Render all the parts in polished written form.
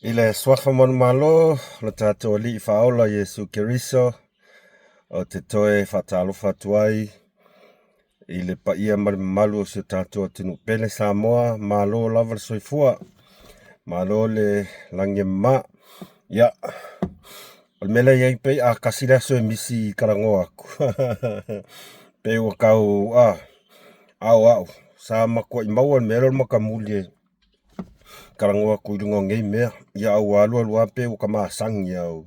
I le Suafa Manumalo, lo tatou Alii Faaola Iesu Keriso, ou te toe faatalofa atu ai i le paia ma le mamalu o si o tatou atunuu pele Samoa. Malo lava le soifua, malo le lagi e mama. Ia, o le mea lea e i ai pei a tasi le aso e misi talanoa atu, pei ua tau a, a o au, sa matuai maua le mea lea o le matamuli e talanoa atu i luga o nei mea. Ia a ua alu alu lava pei ua ta masani lava,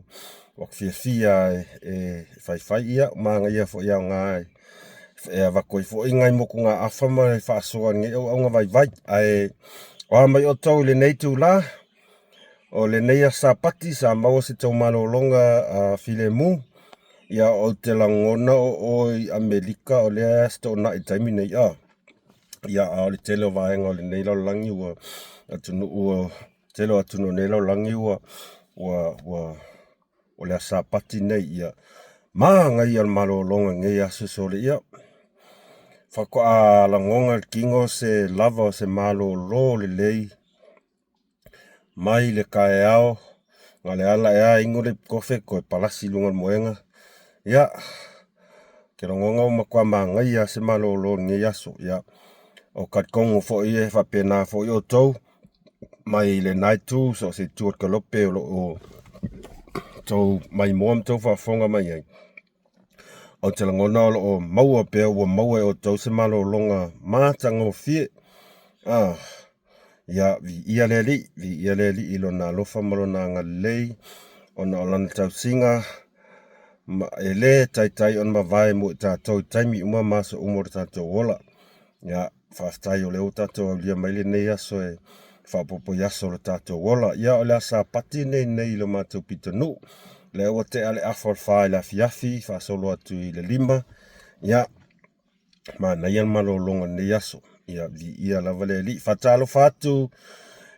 ua ta fiafia e faifai. Ia manaia foi e aoga e avatu ai foi nai motugaafa ma le faasoa a lenei auauna vaivai. Ae o a mai outou i lenei itula, o lenei aso Sapati sa maua se tou malologa filemu. Ia ou te lagona o oe i Amerika o lea e aso Toonai i le taimi nei a. Ia, a o le tele o vaega o lenei lalolagi ua atunuu o tele o atunuu o lenei lalolagi ua ua ua o le aso Sapati nei. Ia, manaia o le malologa i lenei aso sole. Ia, faatoa lagona e le tino se lava o se malolo lelei mai le taeao na o le ala ea inu le kofe toe palasi i luga o le moega. Ia, ou te lagona ua matua manaia lava se malolo i lenei aso. Ia, o talitonu foi e faapena foi outou mai lena itu, so o se itu o le kelope o lo o tou maimoa ma tou faafofoga mai ai. Ou te lagona o lo o maua pea ua maua e outou se malologa matagofie. Ah, ia, viia le Alii, viia le Alii i lona alofa ma lona agalelei, ona o lana tausiga, ma e le taitai ona mavae mo i tatou i taimi uma ma aso uma o le tatou ola. Ia, faafetai o lea ua tatou aulia mai lenei aso e faaopoopo i aso o le tatou ola. Ia, o le aso Sapati lenei nei i lo matou pitonuu, lea ua tea le afa o le 4 i le afiafi, faasolo atu i le 5. Ia, manaia le malologa o lenei aso. Ia, viia lava le Alii. Faatalofa atu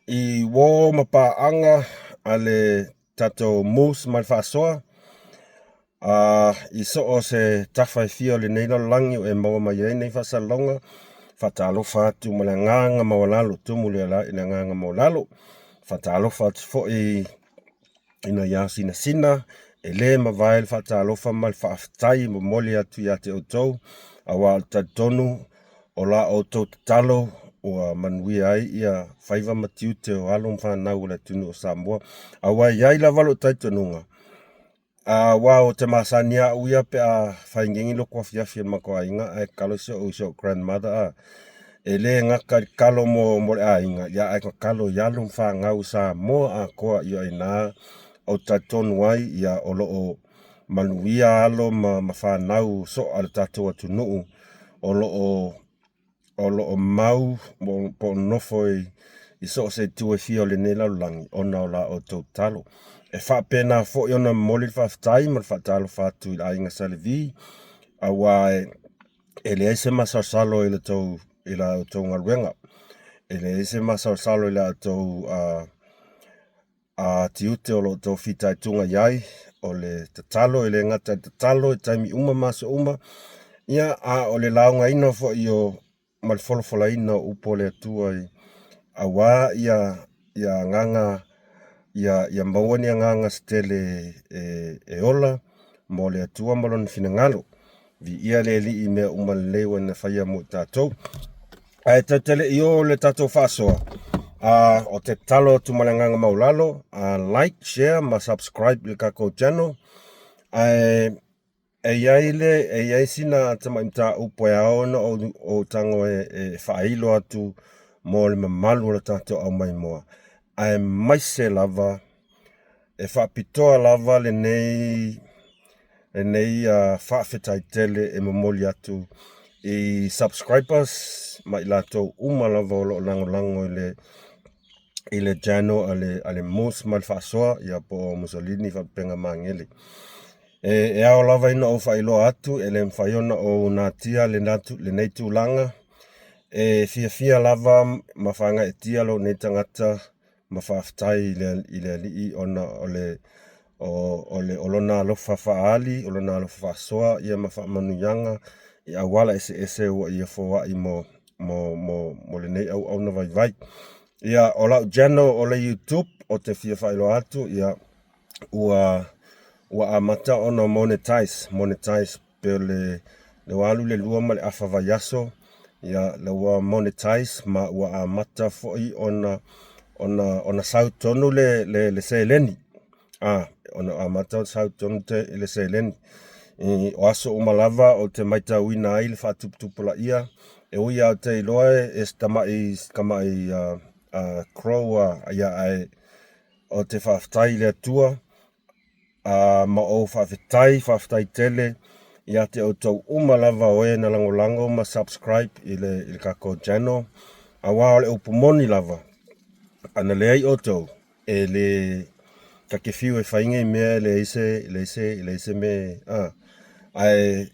i uo ma paaga a le tatou Moose ma le Faasoa, i so o se tafa e fia o lenei lalolagi o e maua mai ai nei faasalalauga. Faatalofa atu ma le agaga maualalo, tumu le agaga maualalo. Faatalofa atu foi i nai ao sinasina, e le mavae le faatalofa ma le faafetai e momoli atu ia te outou, aua o le talitonu o la outou tatalo ua manuia ai ia faiva ma tiute o alo ma fanau o le atunuu o Samoa. Aua e i ai lava lou talitonuga, aua ou te masani lava au ia pe a fai nei lotu afiafi a le matou aiga ae tatalo si o'u grandmother a, e le gata i le tatalo mo le aiga, ia ae tatalo i alo ma fanau i Samoa atoa. Ia ina ou te talitonu ai ia o lo o manuia alo ma fanau so a le tatou atunuu o lo o o lo o mau po o nofo i so o se itu e fia o lenei lalolagi ona o la outou tatalo. E faapena foi ona momoli le faafetai ma le faatalofa atu i le aiga Sa Levi, aua e leai se masalosalo i le tou i la outou galuega. E leai se masalosalo i la outou a tiute o lo o outou fitaituga i ai, o le tatalo, e le gata i le tatalo i taimi uma ma aso uma, ia, a o le laugaina foi o ma le folafolaina o upu a le Atua i aua ia ia agaga ia ia maua ni agaga se tele e ola mo le Atua ma lona finagalo. Viia le Alii i mea uma lelei ua na faia mo i tatou. Ae tatou le i o le tatou faasoa, o te tatalo atu ma le agaga maualalo, like, share ma subscribe i le tatou channel. Ae e i ai le e i ai sina tamai mataupu e ao ona ou tago e faailo atu mo le mamalu o le tatou aumaimoa, aemaise lava e faapitoa lava lenei faafetai tele e momoli atu i subscribers ma i latou uma lava o lo o lagolago i le channel a le Moose ma le Faasoa, ia po o Mussolini Faalupega Magele. E ao lava ina ou faailoa atu, e le mafai ona ou natia lenei tulaga. E fiafia lava ma faagaeetia lou nei tagata ma faafetai i le Alii ona o le o lona alofa faaali, o lona alofa faasoa ia ma faamanuiaga i auala eseese ua ia foai mo lenei auauna vaivai. Ia, o lau channel o le YouTube, ou te fia faailoa atu, ia, ua ua amata ona monetize, monetize pe o le le ua alu le lua ma le afa vaiaso, ia, la ua monetize ma ua amata foi ona ona ona sau tonu le le le seleni. A, ona amata ona sau tonu te le seleni. I, o aso uma lava ou te matauina ai le faatuputupulaia, e ui lava ou te iloa e se tama'i tamai crow ia ae ou te faafetai i le Atua a ma ou faafetai, faafetai tele ia te outou uma lava o e na lagolago ma subscribe i le i le tatou channel, aua o le upu moni lava, ana leai outou, e le ta te fiu e fai nei mea e leai se leai se leai se mea a ae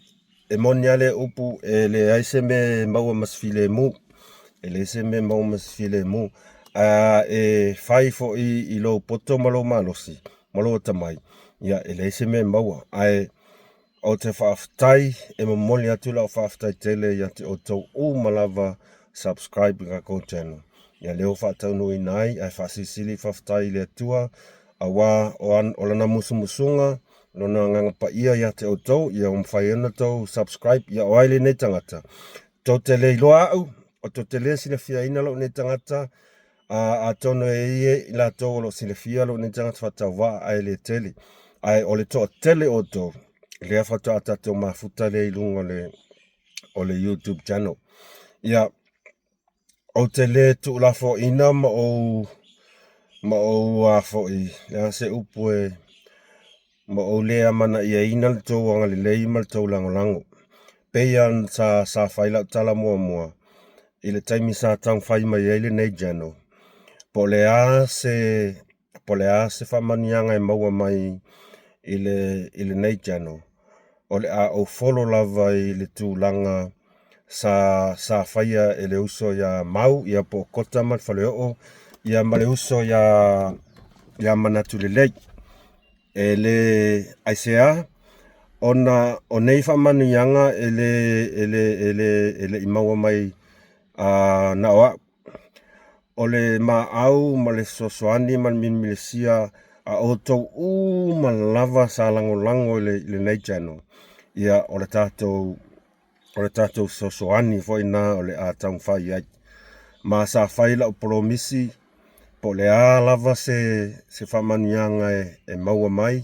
e moni lava le upu e leai se mea e maua ma se filemu e leai se mea e maua ma se filemu a e fai foi i lou poto ma lou malosi ma lou atamai ia e leai se mea e maua ae Ou te faafetai e momoli atu lau faafetai tele ia te outou uma lava subscribe i tatou channel. Ia lea ua faataunuuina ai ae faasilisili faafetai i le Atua aua o, an, o lana musumusuga lona agaga paia ia te outou ia ua mafai ona tou subscribe ia o ai lenei tagata. Tou te le iloa au, o tou te le silafiaina lou nei tagata, a, atonu e i ai i latou o lo o silafia lou nei tagata faatauvaa ae le tele. Ae o le toatele o outou, lea faatoa tatou mafuta lea i luga o le, o le YouTube channel. Ia, ou te le tuulafoaiina ma ou, ma ou a foi, le a se upu e, ma ou le amanaiaina le tou agalelei ma le tou lagolago. Pei lava sa, sa fai lau tala muamua i le taimi sa taumafai mai ai lenei channel, po o le a se, po o le a se faamanuiaga e maua mai i le, i lenei channel, o le a ou follow lava i le tulaga sa, sa faia e le uso ia Mau, ia po o Kota ma le Faleoo, ia ma le uso ia, ia Manatu Lelei. E le aisea ona o nei faamanuiaga e le e le e le e le i maua mai a na o au. O le maau ma le fesoasoani ma le milimilesia a outou uma lava sa lagolago i le i lenei channel, ia o le tatou o le tatou fesoasoani foi na o le a taumafai ai. Ma sa fai lau polomisi po o le a lava se, se faamanuiaga e, e maua mai,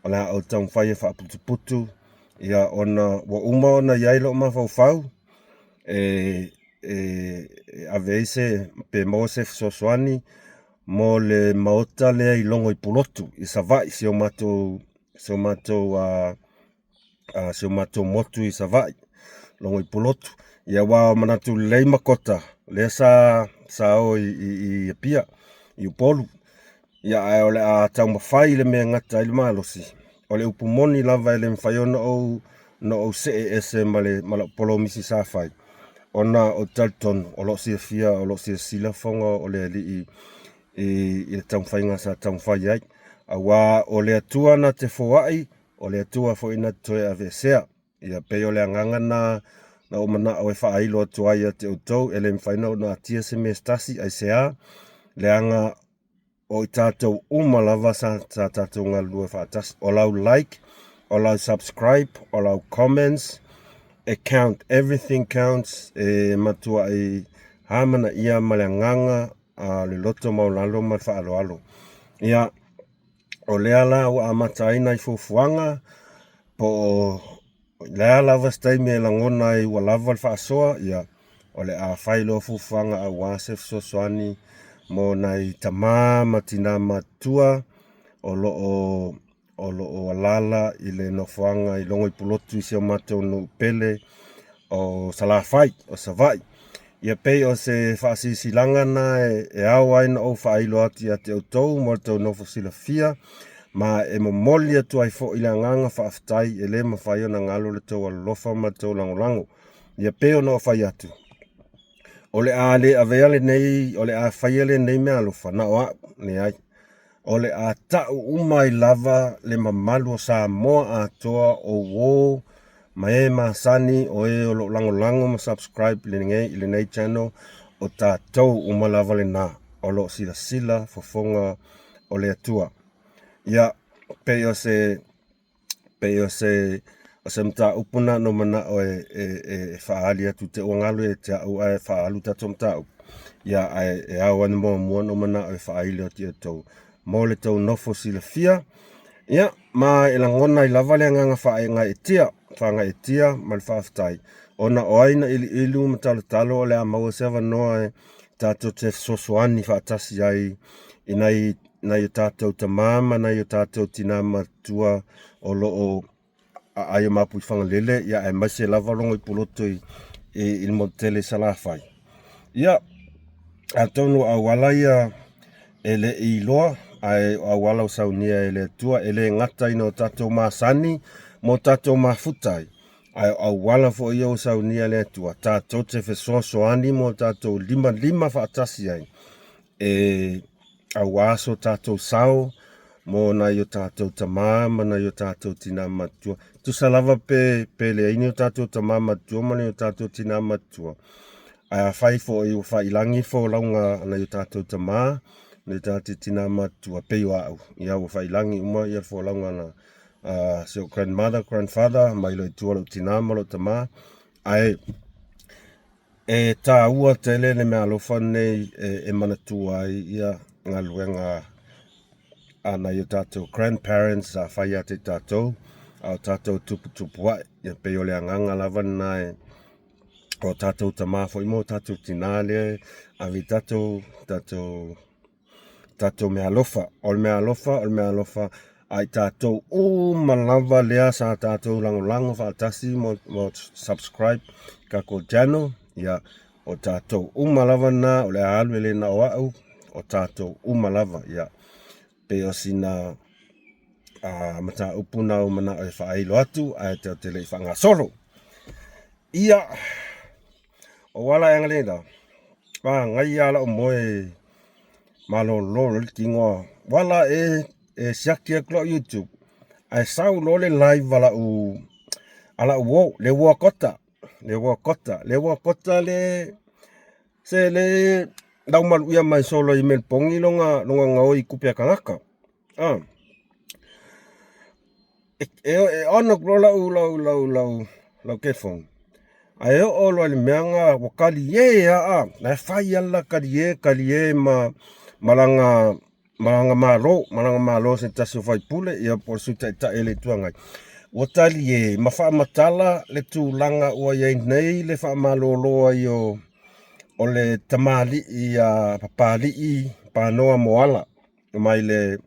o le a ou taumafai e faaputuputu, ia ona ua uma ona i ai lou mafaufau e, e, e ave ai se, pe maua se fesoasoani mo le maota lea i Logo i Pulotu i Savaii, si o matou, si o matou uh, a si o matou motu i Savaii, logo i Pulotu. Ia aua o manatu lelei ma Kota, lea sa, sa o i, i, i Apia, i Upolu. Ia ae o le a taumafai le mea e gata ai le malosi. O le upu moni lava e le mafai ona ou, ona ou see ese ma le, ma lau polomisi sa fai, ona ou te talitonu o lo o silafia, o lo o silasila fofoga o le Alii i, i le taumafaiga sa taumafai ai. Aua o le Atua na te foai, O le Atua foi na te toe aveesea. Ia pei o le agaga na na ou manao e faailo atu ai ia te outou, e le mafai ona atia se mea se tasi, aisea? Leaga o i tatou uma lava sa, sa tatou galulue faatasi. O lau like, o lau subscribe, o lau comments, e count, everything counts, e matuai hamanaia ma le agaga a le loto maualalo ma le faaaloalo. Ia, O lea la ua amata ai nai fuafuaga po o le a lava se taimi e lagona ai ua lava le faasoa, ia, o le a fai loa fuafuaga aua se fesoasoani mo nai tama ma tina matutua o lo o o lo o alaala i le nofoaga i Logoipulotu i si o matou nuu pele o Salafai, o Savaii. Ia pei o se faasilasilaga na e ao ai na ou faailo atu ia te outou mo le tou nofo silafia, ma e momoli atu ai foi le agaga faafetai e le mafai ona galo le tou alolofa ma le tou lagolago. Ia pei ona ou fai atu, o le a le avea lenei, o le a faia lenei meaalofa na o au, leai. O le a ta'u uma ai lava le mamalu o Samoa atoa o uō ma e masani o e o lo o lagolago ma subscribe i lenei, i lenei channel, o tatou uma lava lena. o lo o silasila fofoga o le Atua. Ia, pei o se pei o se o se mataupu na no manao e, e, e, e faaali atu te ua galu e te au ae faaalu tatou mataupu. Ia, ae e ao ana muamua no manao e faailo atu ia tou mo le tou nofo silafia. Ia, ma e lagona ai lava le agaga faagaeetia, faagaeetia ma le faafetai, ona o ai na iliili ma talotalo o le a maua se avanoa e tatou te fesoasoani faatasi ai i nai nai o tatou tamā ma nai o tatou tinā matutua o lo o aai o Mapuifagalele, ia aemaise lava Logoipuloto i, i, i le motu tele i Salafai. Ia, atonu o auala ia e le i iloa, ae o auala ua saunia e le Atua, e le gata ina o tatou masani ma o tatou mafuta ai, ae o auala foi ia ua saunia e le Atua, tatou te fesoasoani ma o tatou limalima faatasi ai, e auā so tatou sao mo nai o tatou tamā ma nai o tatou tinā matutua. Tusa lava pe, pe leai ni o tatou tamā matutua ma nai o tatou tinā matutua, ae afai foi ua faailagi folauga a nai o tatou tamā, nai o tatou tinā matutua, pei o au, ia ua faailagi uma ia folauga na a si ou grandmother, grandfather, mai lou itua o lou tinā ma lou tamā, ae E tāua tele le meaalofa lenei e manatua ai ia galuega a nai o tatou grandparents sa fai ia te i tatou, a o tatou tuputupuae. Ia pei o le agaga lava lena e o tatou tamā foi ma o tatou tinā lea e ave i tatou tatou tatou meaalofa. O le meaalofa, o le meaalofa a i tatou uma lava lea sa tatou lagolago faatasi mo, mo subscribe kako channel. Ia, o tatou uma lava na, o le a alu e le na o au, o tatou uma lava. Ia, pei o sina a mataupu na o manao e faailo atu, ae te o te le i faagasolo. Ia, o ala e angalela, Magai a lau moe malolo le tino wala e e siaki atu lau YouTube ae sau loa le live a lau a lau uo le uo a Kota le uo a Kota le uo a Kota le se le lau maluia mai solo i Melbourne longa longa gaoi i kupe a tagata ah E, e, e on aku loa lau, lau, lau, lau, lau telefoni. Ae oo loa i le mea na ua talie a, a, na e fai ala talie, talie ma, ma lana, ma lana malo, ma lana malo se tasi o faipule, ia po o le Sui Taitai o le Itu Agai. Ua talie ma faamatala le tulaga ua i ai nei le faamalolo ai o, o le tamalii a Papalii Panoa Moala mai le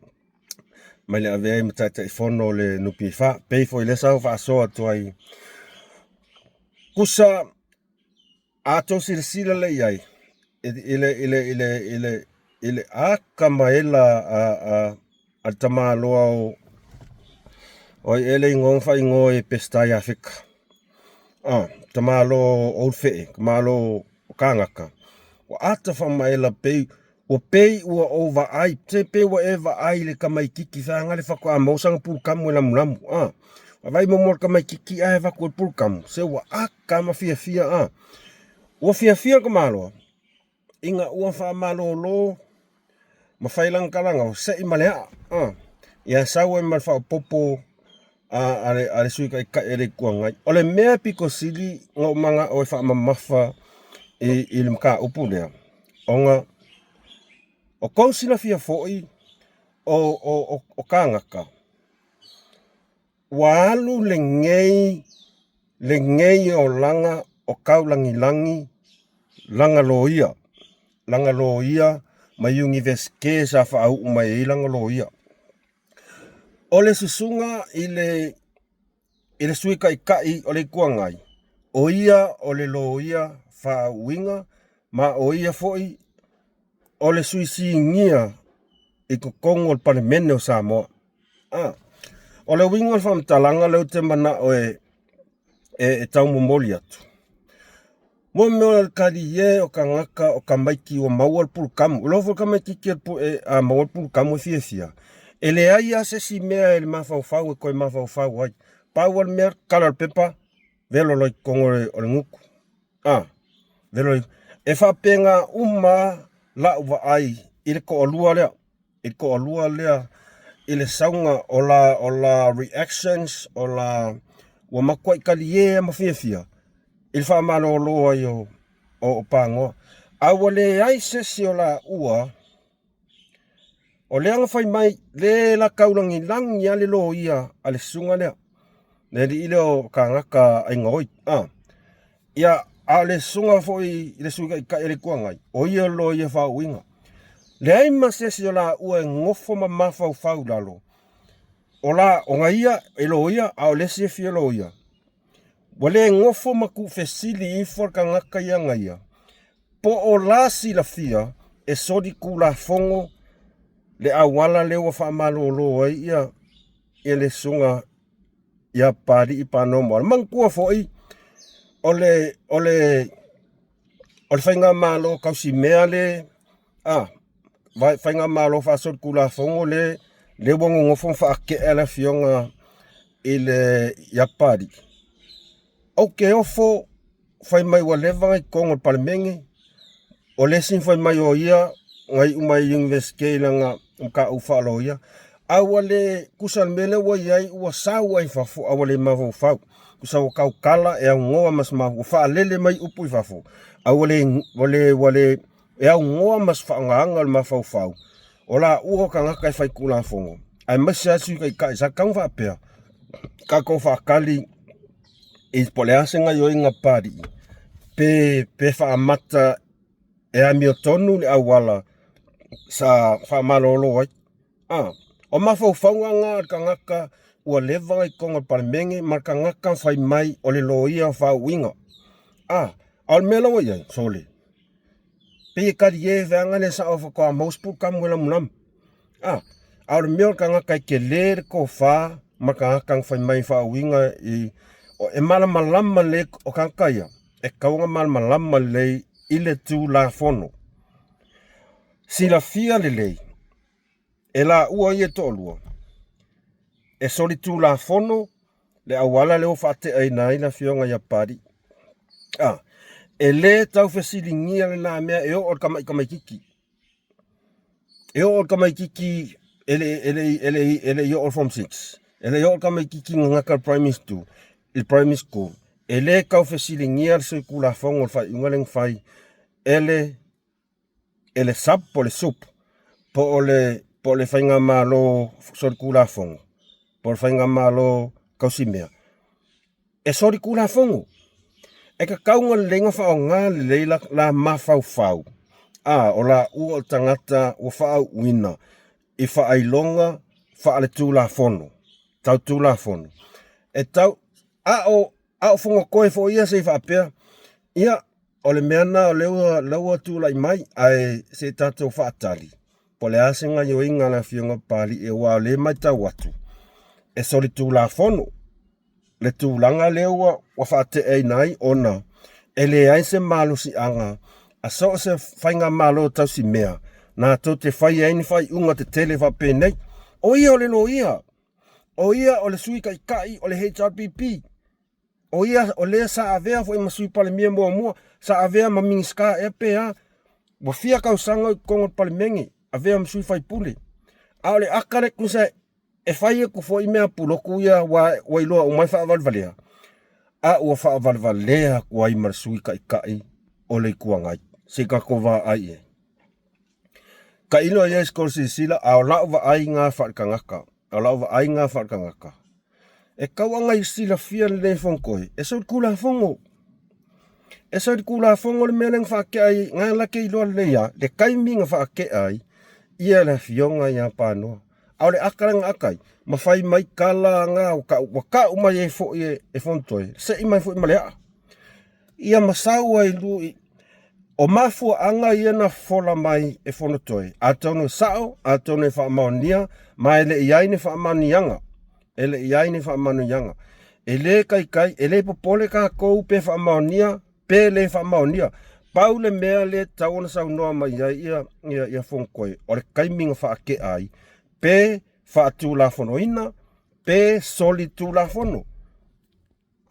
mai le avea ai ma Taitaifono o le NPF. Pei foi lea sa ou faasoa atu ai. Tusa a tou silasila lea i ai i le i le i le i le i le akamaela a a a le tamaloa o o ai ea le igoa na faaigoa e Peseta ia Feka. Ah, tamaloa o Ulufee, tamaloa o Kāgaka. Ua ata faamaela pei Ua pei ua ou vaai, se pei ua e vaai i le tamaititi feaga le faatoa maua sana pulukamu e lamulamu, a. Vaai muamua i le tamaititi ae avatu i le pulukamu, se ua aka ma fiafia, a. Ua fiafia le tamaloa ina ua faamalolo ma fai lana talaga, ua sei ma le aa, a. Ia sau ai ma le faaopoopo a, a, le, a le Sui Taitai o le Itu Agai. O le mea pito sili na ou manao e faamamafa i, i le mataupu lea, ona o tou silafia foi o, o, o, o kānaka, ua alu lenei, lenei olaga o taulagilagi lana loia, lana loia mai Iunivesite sa faauu mai ai lana loia. O le susuga i le i le Sui Taitai o le Itu Agai, o ia o le loia faauuina ma o ia foi o le sui sinia i totonu o le Palemene o Samoa. A, o le uiga o le faamatalaga lea ou te manao e, e, e taumomoli atu, Mo mea o le talie o tagata o tamaiti ua maua le pulukamu. Iloa foi le tamaititi e, a maua le pulukamu e fiafia. E leai lava se isi mea e le mafaufau e toe mafaufau ai. Pau lava le mea, tala o le pepa, velo loa i totonu o le, o le gutu. A, velo E faapena uma la'u vaai i le toalua lea, i le toalua lea i le sauga o la o la reactions o la ua matuai talie ma fiafia i le faamalolo ai o o Panoa. A ua leai se isi o laua o lea na fai mai le la taulagilagi a le loia a le susuga lea, le alii lea o tagata aiga oi. Ia, a o le susuga foi i le Sui Taitai o le Itu Agai, o ia le loia faauuina. Leai ma se isi o laua e nofo ma mafaufau i lalo, o la, ona ia e loia, a o le isi e fia loia. Ua le nofo ma tuufesili ifo le tagata ia na ia, po o la silafia e solitulafono le auala lea ua faamalolo ai ia ia le susuga ia Papalii Panoa Moala. Manatua foi o le o le o le faigamalo tausimea le a faigamalo faasolitulafono le lea ua nonofo ma faatea le afioga i le ia Papalii. Ou te ofo fai mai ua leva ona i totonu o le Palemene, o le isi fai mai o ia na iu mai i Universite i lana mataupu faaloia, a ua le tusa le mea lea ua i ai ua sau ai i fafo a ua le mafaufau. Tusa ua tautala e aunoa ma se mafaufau, ua faalele mai upu i fafo, a ua le ua le ua le e aunoa ma se faaaogaga o le mafaufau o laua o tagata e faitulafono, aemaise lava Sui Taitai sa tatau ona faapea, tatou faatali i po o le a se gaoioiga a Papalii pe pe faamata e amiotonu le auala sa faamalolo ai. A, o mafaufauga na o le tagata ua leva ona i totonu o le Palemene ma le tagata fai mai o le loia faauuina. A, a o le mea la ua i ai, sole, pei e talie feaga le sao faatoa maua se pulutamu e lamulamu. A, a o le mea o le tagata e tele le tofa ma le tagata na fai mai e faauiga i, e malamalama lelei o tagata ia, e tatau ona malamalama lelei i le Tulafono. Silafia lelei e laua ia e toalua, e solitulafono le auala lea ua faateaina ai le afioga ia Papalii. A, e le tau fesiligia lena mea e oo i le tamaitamaititi. E oo i le tamaititi e le e le e le e le i oo i le form 6. E le i oo i le tamaititi na gata i le primary school, i le primary school. E le tau fesiligia le solitulafono o le faaiuga lea na fai e le e le SUP po o le SUP po o le po o le faigamalo solitulafono po o le faigamalo tausimea e solitulafono. E tatau ona lelei ona faaaoga lelei la, la mafaufau a o laua o tagata ua faauuina i faailoga faaletulafono tau tulafono e tau a o a o Fonotoe foi ia se i faapea ia o le mea lena o lea ua, lea ua tulai mai ae se i tatou faatali po o le a se gaoioiga a le afioga Papalii aua o lea e matau atu e solitulafono le tulaga lea ua, ua faateaina ai ona e leai se malosiaga a so o se faigamalo tausimea natou te faia ai ni faaiuga tetele faapenei. O ia o le loia, o ia o le Sui Taitai o le HRPP, o ia o lea sa avea foi ma Sui Palemia muamua, sa avea ma Minisita ea pe a. Ua fia tausaga o i totonu o le Palemene, avea ma sui faipule. A o le ata lea tusa e fai atu foi mea pulotu ia ua, ua iloa uma ai faavalevalea, a ua faavalevalea atu ai ma le Sui Taitai o le Itu Agai. Se i tatou vaai i ai. Tailo i ai se silasila, a o lau vaaiga faaletagata, o lau vaaiga faaletagata, e tau aga i silafia lenei Fonotoe, e solitulafono. E solitulafono le mea lea na faatea ai, na la te iloa lelei lava, le taimi na faatea ai ia le afioga ia Panoa. A o le ata lea na ata ai, ma fai mai tala na ua tau, ua tau mai ai foi e, e Fonotoe, sei mai foi ma le aa. Ia ma sau ai lui, o mafuaaga ia na fofola mai e Fonotoe, atonu e sao, atonu e faamaonia, ma e le i ai ni faamaoniaga, e le i ai ni faamaoniaga. E le taitai, e le popole tatou pe faamaonia, pe le faamaonia. Pau le mea lea e tatau ona saunoa mai ai ia, ia, ia Fonotoe, o le taimi na faatea ai, pe faatulafonoina, pe solitulafono.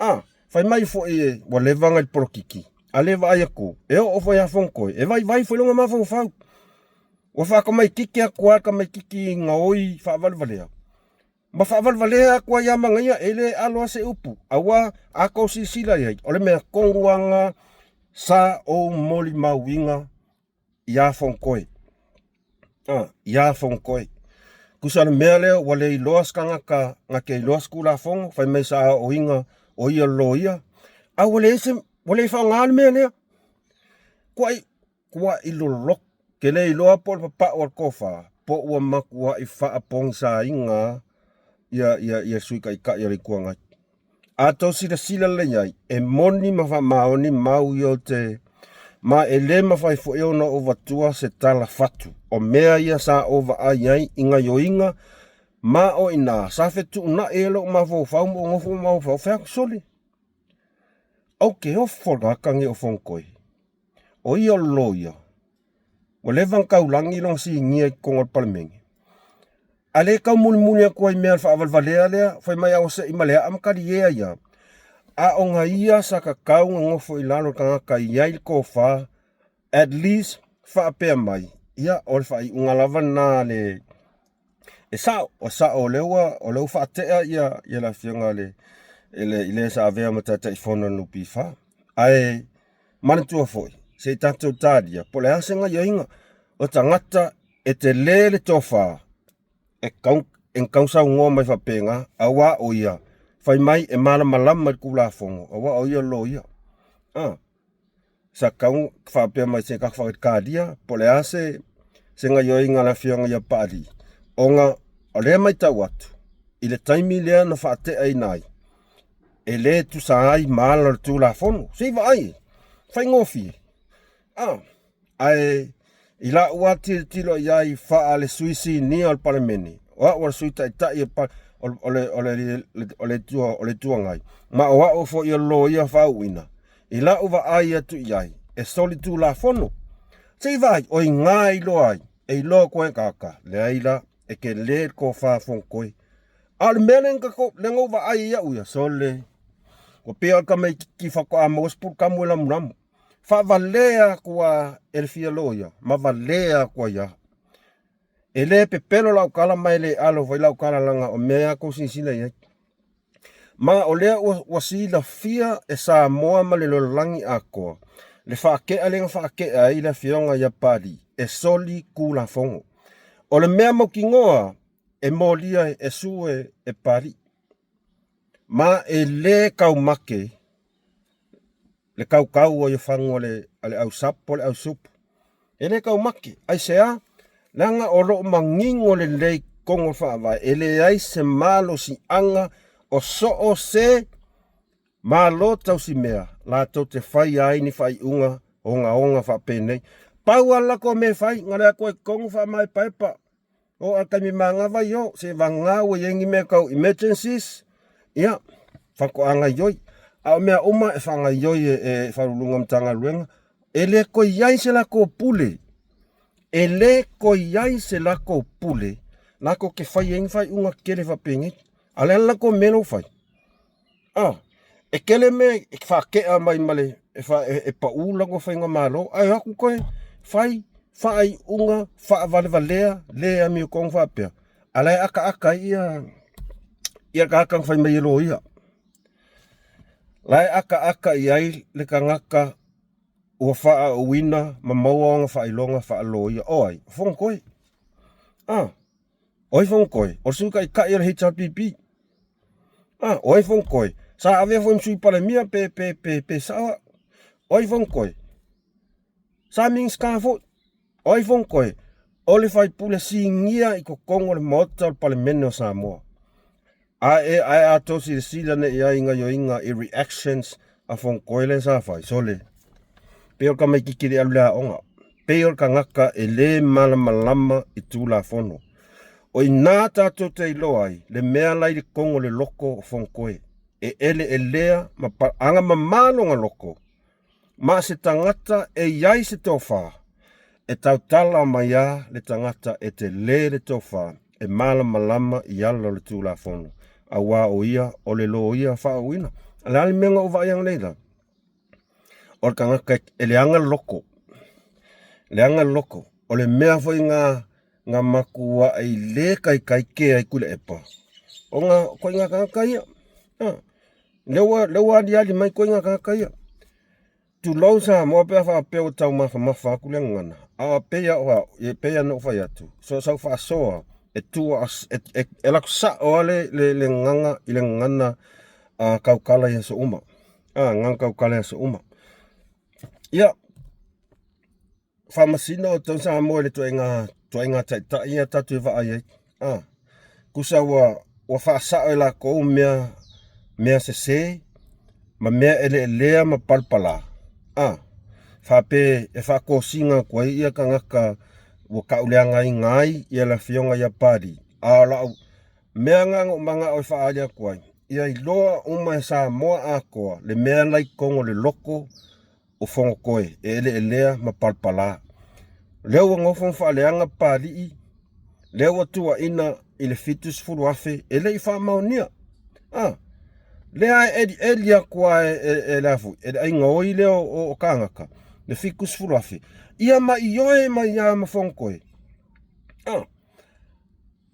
A, fai mai foi e, ua leva ona i le polokiki, a le vaai atu, e oo foi ia Fonotoe, e vaivai foi lona mafaufau. Ua faatamaititi atu lava le tamaititi gaoi faavalevalea ma faavalevalea atu ai lava ma ana ia, e le alo lava se upu, aua a tou silasila i ai, o le mea tonu lava lena sa ou molimauina ia Fonotoe. Ia Fonotoe. Tusa o le mea lea ua le iloa se tagata na te iloa se Tulafono, fai mai sa aoaoina o ia o le loia, a ua leai se, ua le faaaogaina le mea lea. Tuai, tuai loloto. Ou te le iloa po o le papau o le tofa, po ua matuai faapogisaina lava le Sui Taitai o le Itu Agai. A outou silasila lelei i ai, e moni ma faamaoni mau ia o te, ma e le mafai foi ona ou avatua se tala fatu o mea ia sa ou vaai ai i gaoioiga ma o i ina sa fetuunai ai lou mafaufau ma ou nofo ma mafaufau, fai atu, Sole, ou te ofo i le tagata lenei o Fonotoe. O ia o le loia, ua leva ona taulagi lona sinia i totonu o le Palemene, a lea e taumulimuli atu ai i mea o le faavalevalea lea, fai mai a ua sei ma le aa ma talie ai lava. A o na ia sa tatau ona nofo i lalo o le tagata e i ai le tofa, at least faapea mai, ia o le faaiuga lava lena a le E sao, o sao o lea ua o lea ua faatea ia ia le afioga i le i le sa avea ma Taitaifono o le NPF. Ae manatua foi, se i tatou talia po o le a se gaioiga o tagata e tele le tofa e tau e tau saunoa mai faapena, aua o ia fai mai e malamalama i le Tulafono, aua o ia o le loia. Sa tau faapea mai se tatou faitalia po o le a se se gaioiga a le afioga ia Papalii, ona o lea e matau atu i le taimi lea na faateaina ai, e le tusa ai ma ala o le Tulafono. Se i vaai, faigofie. Ae i lau lava tilotilo i ai faa-le sui sinia o le Palemene, o au o le Sui Taitai o le Itu Agai, ma o au foi o le loia faauuina, i lau vaai atu i ai, e solitulafono. Se i vaai, o i ina e iloa ai, e iloa atu ai e tagata, leai la, e tele le tofa a Fonotoe. A o le mea lea na ou vaai ai au ia, sole, ua pei o le tamaitiiti faatoa maua se pulutamu e lamulamu. Faavalea atu lava e le fia loia ma valea atu ai lava. E le pepelo lau tala ma e le alo foi lau tala leaga o mea a tou silasila i ai. Ma o lea ua silafia e Samoa ma le lalolagi atoa le faatea lea na faatea ai le afioga ia Papalii e soli Tulafono. O le mea mautinoa e molia e sue e Papalii ma e le taumate le tautau ai o fagu a le au sap po o le au supu. E le taumate. Aisea? Leaga o lo o manino lelei i totonu o le Faavae, e leai se malosiaga o so o se Malo tausimea latou te faia ai ni faaiuga ogaoga faapenei. Pau lava le latou mea e fai, na o le atu ai i totonu faamaepaepa. O a taimi manava i o, se vagana ua i ai ni mea tau emergencies, ia, faatoa gaoioi. A o mea uma e faagaoioi e Ofisa Sili o Pulega o Matagaluega, e le toe i ai se latou pule, e le toe i ai se latou pule latou te faia ai ni faaiuga tetele faapenei. A o le a le latou mea la ua fai? E tele mea e faatea mai ma le e pau le latou faigamalo, ae o atu toe fai faaiuga faavalevalea le amiotonu faapea, a o la e ataata ai ia le tagata na fai mai e loia. La e ataata i ai le tagata ua faaauina ma maua ona faailoga faaloia. O ai? O Fonotoe. O ai Fonotoe? O le Sui Taitai o le HRPP. Ah, o ai Fonotoe? Sa avea foi ma Sui Palemia pe, pe, pe, pe sao au. O ai Fonotoe? Sa Minisita foi. O ai Fonotoe? O le faipule sinia i totonu o le Maota o le Palemene o Samoa. Ae, ae a outou silasila nei i ai i gaoioiga i reactions a Fonotoe lea sa fai, sole, pei o le tamaitiiti e le i alu i le aoga, pei o le tagata e le malamalama i Tulafono. O i ina tatou te iloa ai le mea la i totonu o le loto o Fonotoe, e eleelea ma agamama lona loto, ma se tagata e i ai se tofa, e tautala mai a le tagata e tele le tofa e malamalama i ala o le Tulafono, aua o ia o le loia faaauina. O le a le mea na ou vaai ananei la? O le tagata e leaga le loto. Leaga le loto. O le mea foi na na matuai le taitai kē ai Tuilaepa, ona o ituaiga tagata ia. Lea ua lea ua aliali mai ituaiga tagata ia. Tulou Samoa pe a faapea ua taumafamafa atu le gagana, a pei lava e pei ona ou fai atu, so o sau faasoa e tu e alu atu sao lava le gagana i le gagana tautala i aso uma. Gagana tautala i aso uma. Ia, faamasino outou Samoa i le ituaiga taitai ia tatou te vaai ai. Tusa ua faasao e latou mea sese ma mea eleelea ma palapala. Faapea e faatosina atu ai ia tagata ua tauleagaina ai ia le afioga ia Papalii. A o lau mea lena na ou manao e faaali atu ai, ia iloa uma e Samoa atoa le mea la e i totonu o le loto o Fonotoe e eleelea ma palapala. O lea ua nofo ma faaleaga Papalii, lea ua tuuaina i le 70,000 e le i faamaonia. Lea e elieli atu lava e le a foi, e le aigaoi lea o kānaka, le 70,000, ia ma ioe mai lava ma Fonotoe.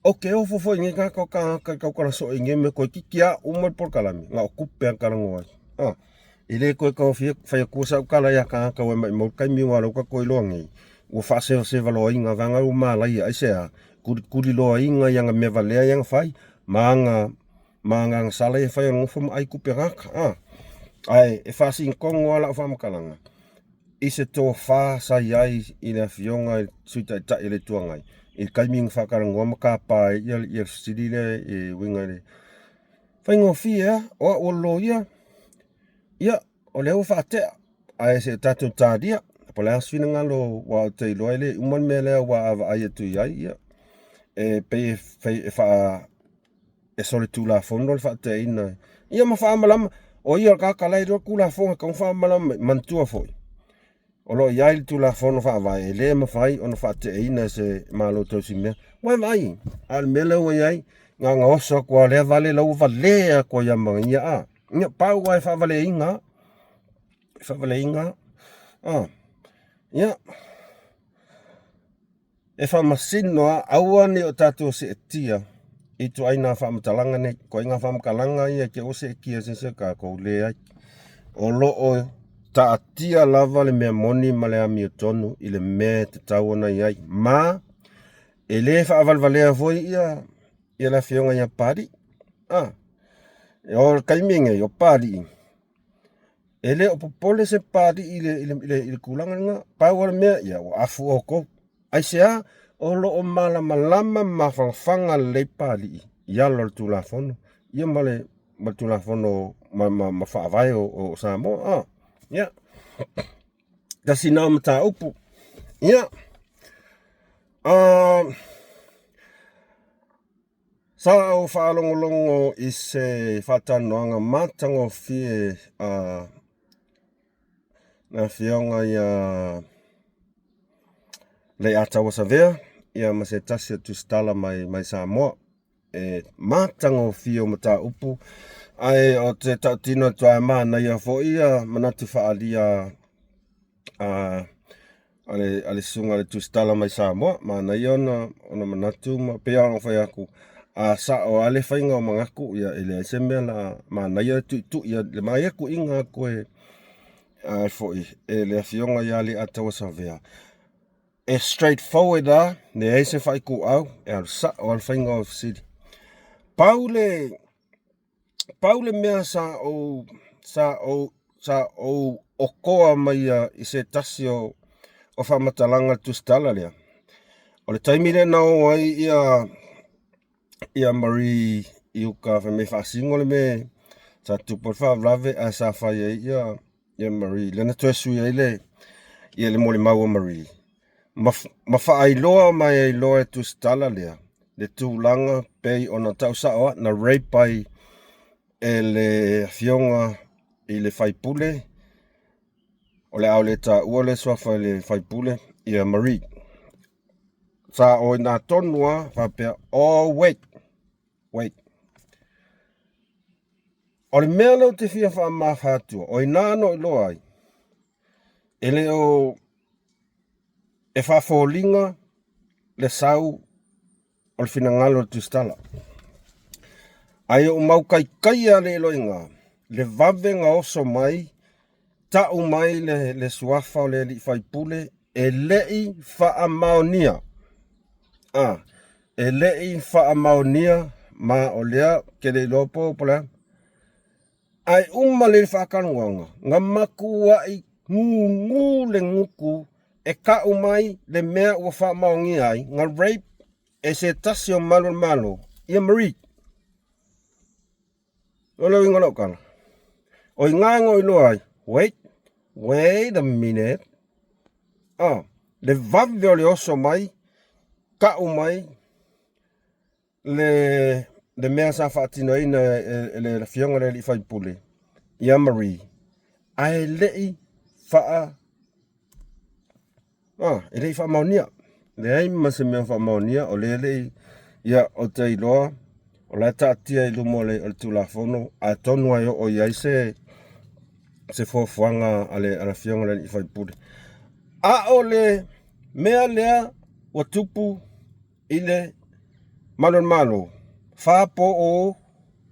Ou te ofo foi i nei tagata o tagata i tautala soo i nei mea toeitiiti lava uma le polokalame na o tupe lava na talanoa ai. E le toe taofia fai atua sau tala ia tagata ua e maumau le taimi aua o lea ua tatou iloa nei ua faasevasevaloaina vaega ua malaia aisea? Tulituliloaina i ana mea valea ia na fai ma ana ma ana agasala ia e fai o le nofo ma ai tupe a tagata. Ae e faasinotonu lava lau faamatalaga i se tofa sa i ai i le Afioga i le Sui Taitai o le Itu Agai i le taimi na faatalanoa ma tapa ai le fesili lea e uiga i le faigofie lava, o au o le loia, ia, o lea ua faatea, ae se i tatou talia po o le a se finagalo aua ou te iloa e le uma le mea lea aua a vaai atu i ai, ia, e pei e faa e solitulafono le faateaina ia ma faamalama o ia o le tagata la e iloa le Tulafono e tatau ona faamalama mai. Manatua foi, o lo o i ai le Tulafono Faavae e le mafai ona faateaina e se Malo tausimea. Ua e vaai, a o le mea lea ua i ai, na ona oso atu lava o lea vale la ua valea atu ai lava ma ia, a. Ia, pau lava e faavaleaina, e faavaleaina, a. Ia. E faamasino lava, aua ne i o tatou seetia i ituaiga faamatalaga nei. Ituaiga faamatalaga ia te i ua seetia e se isi o tatou, leai. O lo o taatia lava le mea moni ma le amiotonu i le mea e tatau ona i ai. Ma e le faavalevalea foi ia le afioga ia Papalii. O le taimi nei, o Papalii, e le o popole se Papalii i le tulaga lena. Pau lava le mea, ia ua afu outou. Aisea? O lo o malamalama ma mafanafana lelei Papalii i ala o le Tulafono ia ma le Tulafono ma Faavae o Samoa. Ia, tasi lena mataupu. Ia, Sa ou faalogologo i se faatalanoaga matagofie a le Afioga ia Leiataua Savea ia ma se tasi o tusitala mai Samoa. E matagofie o mataupu ae ou te tautino atu lava e manaia foi ia manatu faaalia a le susuga i le tusitala mai Samoa, manaia ona manatu ma pei lava ona fai atu, a sao lava le faiga o manatu, ia e leai se mea o le a manaia le tuitui atu, le manaia tuuina atu e foi e le Afioga ia Leiataua Savea, e straight forward lava, leai se faaituau, e alu sao lava le faiga o fesili. Pau le Pau le mea sa ou sa ou sa ou okoa mai i se tasi o o faamatalaga le tusitala lea, o le taimi lea na o ai ia ia Marie i uka fai mai e faasino le mea sa tupu ai le faalavelave ae sa fai ai ia ia Marie lea na toe sui ai le ia le molimau a Marie ma faailoa mai ai loa e tusitala lea le tulaga pei ona tau sao lava na rape ai e le afioga i le faipule o le a le taua le suafa i le faipule ia Marie. Sa o i ina tonu lava faapea, oh wait, wait. O le mea lea ou te fia faamamafa atua, o i ina na ou iloa ai, e le o... E faafoliga le sau o le finagalo o le Tusitala. Ae ou maukaikaia le iloiga, le vave na oso mai, tau mai le suafa o le alii faipule e le i faamaonia. A, e le i faamaonia ma o lea ke le iloa po o le a. Ae uma le faatalanoaga, na matuai gugu le gutu e tau mai le mea ua faamaonia ai, na rape e se tasi o malu o le Malo, ia Marie. O le uiga o lau tala, o i ina na ou iloa ai, wait, wait a minute, ah, le vave o le oso mai, tau mai le mea sa faatinoina e le afioga i le alii faipule ia Marie, ae le i faa Ah, e le i faamaonia. Leai ma se mea o faamaonia, o lea e le i, ia, ou te iloa, o la e taatia i luma o le, o le Tulafono, atonu lava e oo i ai se, se fuafuaga a le, a le Afioga i le Alii Faipule. A o le mea lea ua tupu i le Malu o le Malo, faapo o,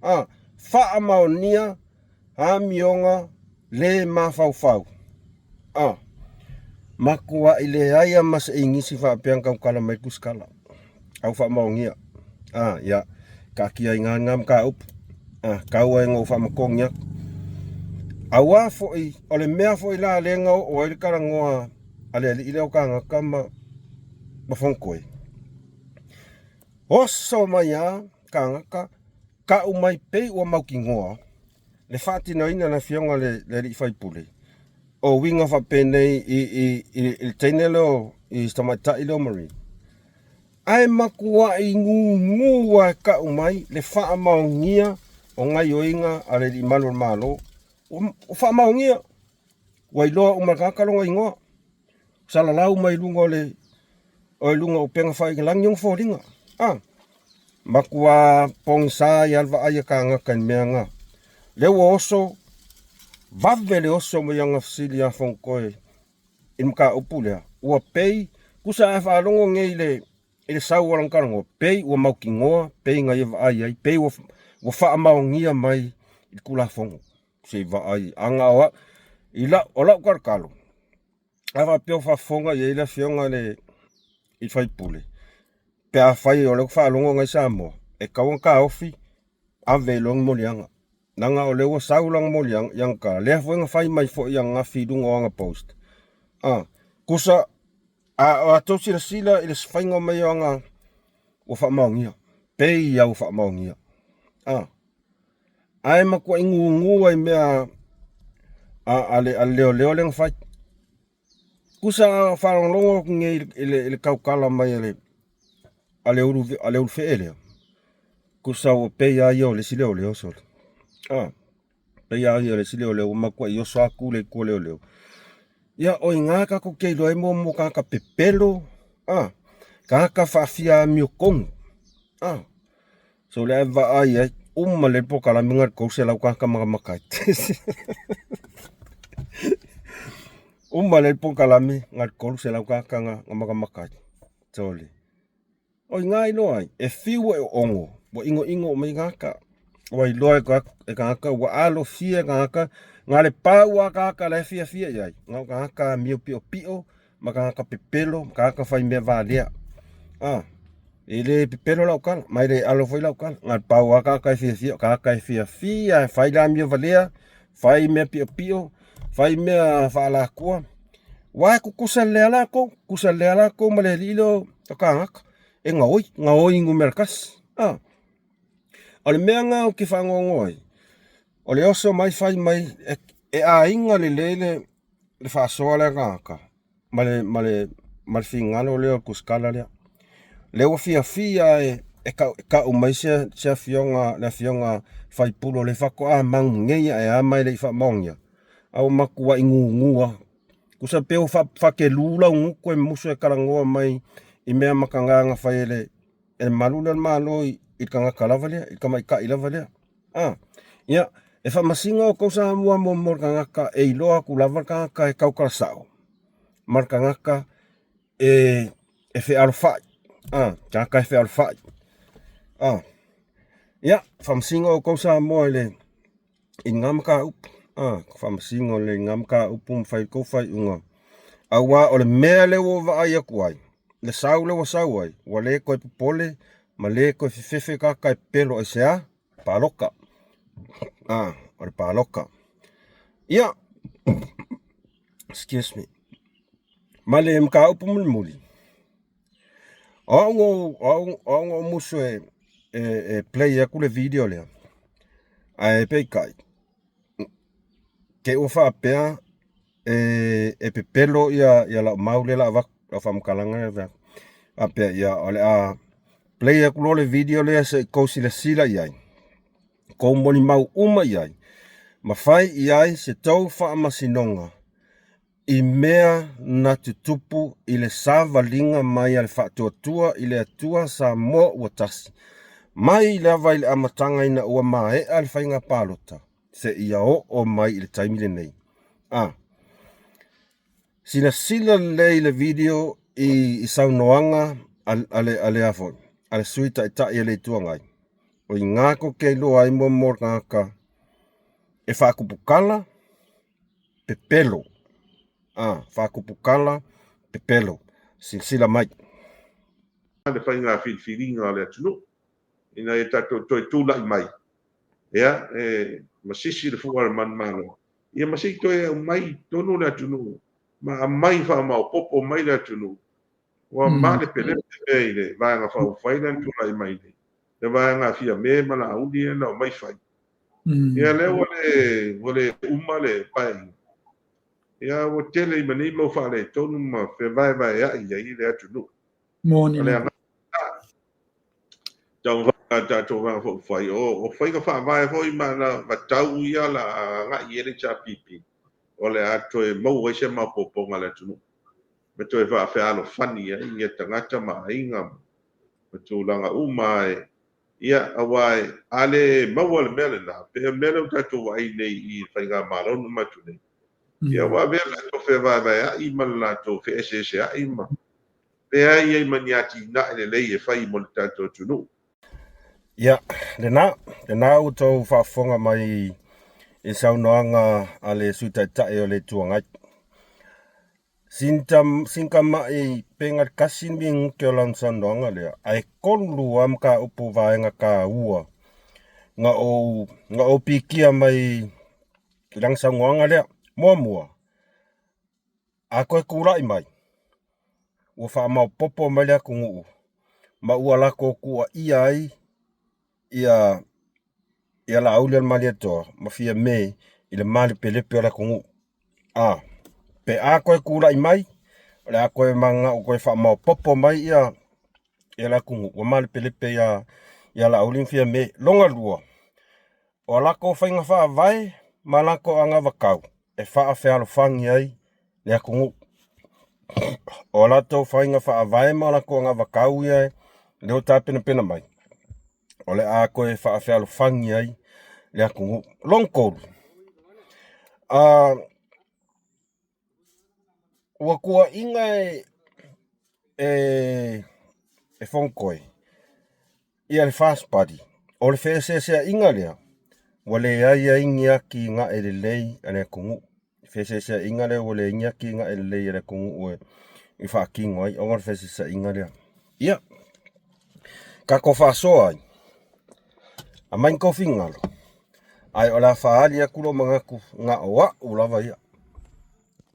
a, faamaonia amioga le mafaufau. A, matuai leai lava ma se igisi faapea na tautala mai le tusitala. Au faamaonia. A, ia, taatia ai i ina lena mataupu. A, tau ai ina ou faamatogi atu. Aua foi, o le mea foi la lea na oo ai le talanoa a le alii lea o Kanaka ma Fonotoe, oso mai lava Kanaka, tau mai pei ua mautinoa le faatinoina e le Afioga i le alii faipule o uiga faapenei i le teine lea o, i si tamaitai lea o Marie, ae matuai gugu lava e tau mai le faamaonia o gaoioiga a le Alii Malu o le Malo. Ua faamaonia, ua iloa uma e le tagata lona igoa. Salalau mai luga o le o luga o upega failagi ona foliga. A, matua pogisa ai lava le vaai a kānaka i le mea na. Lea ua oso, vave le oso mai ana fesili ia Fonotoe i le mataupu lea, ua pei, tusa a faalogo nei i le i le sau o lana talanoa, pei ua mautinoa, pei na ia vaai ai, pei ua faamaonia mai i le Tulafono. Se i vaai, a na o au, i lau, o lau talotalo, a faapea o faafofoga i ai le Afioga i le sui usufono, pe afai o lea ua faalogo nai Samoa, e tatau ona taofi, ave ai loa ni moliaga. Leaga o lea ua sau lana moliaga i ana tala, lea foi na fai mai foi ananafi i luga o ana post, a, tusa, a outou silasila i le faiga mai o ana, ua faamaonia, pei lava ua faamaonia, a. Ae matuai gugu ai mea a le leoleo lea na fai. Tusa a faalogologo atu nei i le tautala mai a le ulufee lea, tusa ua pei lava ia o le isi leoleo sole. A, pei lava ia o le isi leoleo ua matuai oso atu le itu a leoleo. Ia, o i ina tatou te iloa ai mo tagata pepelo, a, tagata faafia amiotonu, a. So o lea e vaai ai, uma lelei le polokalame na o le 300 tagata matamata ai. Uma lelei le polokalame na o le 300 tagata na matamata ai. Sole. O ina iloa ai, e fiu e oogo, ua inoino uma mai tagata. Ua iloa e tagata, ua alofia e tagata, na o le pau lava tagata la e fiafia i ai, na o tagata amio piopio, ma tagata pepelo, ma tagata fai mea valea. Ah. E le pepelo lau tala, ma e le alo foi lau tala. Na o le pau lava tagata e fiafia, o tagata e fiafia e fai le amio valea, fai mea piopio, fai mea faaalatua. Aua e tutusa lelei lava latou, tutusa lelei lava latou ma le alii lea o Kagaka, e gaoi, gaoi numera tasi. A. O le mea lena ou te faanoanoa ai, o le oso mai fai mai, e aiga lelei le faasoa lea a tagata ma le, ma le, ma le finagalo lea o le tusitala lea. Lea ua fiafia e, e tau, e tau mai se, se afioga, le afioga faipule o lea faatoa mau nei ae a ma e le i faamaonia, a ua matuai gugu lava. Tusa pe ua faatelu lau gutu e musu e talanoa mai i mea mataga na fai e le, e le malu lea o le Malo i, i le tagata lava lea, i le tamaitai lava lea. A, ia, e faamasino outou Samoa mo, mo le tagata e iloa atu lava le tagata e tautala sao ma le tagata e e fealofai a tagata e fealofai a ia faamasino outou Samoa i le i lena mataupu a faamasino i lena mataupu ma fai tou faaiuga aua o le mea lea ua ou vaai atu ai le sau lea ua sau ai ua le toe popole ma le toe fefefe tagata e pepelo aisea palota a o le palota ia excuse me ma le mataupu mulimuli o au na ou musu e play atu le video lea ae peitai te i ua faapea e pepelo ia lau mau lea o le a avatu lau faamatalaga lea e faapea ia o le a play atu loa le video lea se i tou silasila i ai tou molimau uma i ai ma fai i ai se tou faamasinoga i mea na tutupu i le savaliga mai a le Faatuatua i le Atua Samoa ua Tasi, mai lava i le amataga ina ua maea le faiga palota seia oo mai i le taimi lenei. A. Silasila lelei i le video i saunoaga a le Sui Taitai o le Itu Agai. O i ina tou te iloa ai muamua o le tagata e faatuputala, pepelo. A, faatuputala, pepelo. Silasila mai. Le faiga filifiliga a le atunuu ina ia tatou toe tulai mai, ia, e masisi le fua o le manumalo, ia ma se i toe aumai i totonu le atunuu ma aumai faamaopoopo mai le atunuu. Ua malepelepe mea i le Vaega Faaupufai lea na tulai mai nei, le vaega a Fiame ma Laauli lea na omai fai. Ia lea ua le ua le uma le paeaiga. Ia ua tele i ma nei mau faaletonu ma fevaevaeai ai le atunuu. Moni. O le agaga taumafai a tatou Vaega Faaupufai, o faiga faavae foi ma anavatau ia la agai i ai le HRPP, o le a toe maua ai se maopoopoga a le atunuu, ma toe faafealofani ai ia tagata ma aiga ma tulaga uma e Ia, aua a le maua le mea lena, pei o le mea lea ua tatou vaai nei i le faigamalo na uma atu nei, ia ua avea le latou fevaevaeai ma le latou feeseeseai ma leai ai ma ni atinae lelei e fai mo le tatou atunuu. Ia, lena, lena ua outou faafofoga mai i saunoaga a le Sui Taitai o le Itu Agai. Sintamai pegatasi minute o lana saunoaga lea, ae tolu lava mataupu vaega taua na ou na ou pikia mai i lana saunoaga lea. Muamua, a toe tulai mai, ua faamaopoopo mai le atunuu ma ua latou tuuaia ai ia ia Laauli o le Malietoa ma Fiame i le malepelepe o le atunuu. A, pe a toe tulai mai, o le a toe mananao toe faamaopoopo mai ia ia le atunuu ua malepelepe ia ia Laauli ma Fiame. Lona lua, o a latou faiga faavae ma latou anavatau e faafealofani ai le atunuu. O a latou faiga faavae ma latou anavatau ia lea ua tapenapena mai, o le a toe faafealofani ai le atunuu. Lona tolu, ua tuuaiina e Fonotoe ia le First Party, o le feeseeseaiga lea, ua leai ai ni atinae lelei a le atunuu. Feeseeseaiga lea ua leai ni atinae lelei a le atunuu e faatino ai ona o le feeseeseaiga lea. Ia, tatou faasoa ai, aumai ni tou finagalo, ae o le a faaali atu lou manatu na o au lava ia.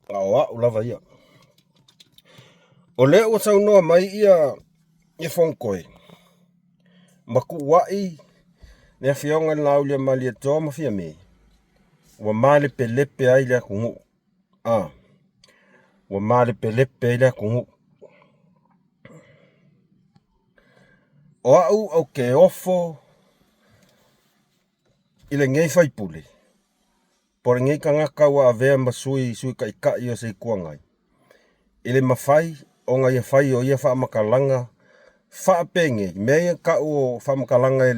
Na o au lava ia. O lea ua saunoa mai ia ia Fonotoe ma tuuai le afioga i le Laauliamalietoa ma Fiame ua malepelepe ai le atunuu. A, ua malepelepe ai le atunuu. O au ou te ofo i lenei faipule po o lenei tagata ua avea ma sui sui taitai o se Itu Agai i le mafai ona ia fai o ia faamatalaga faapenei, mea ia tau o faamatalaga e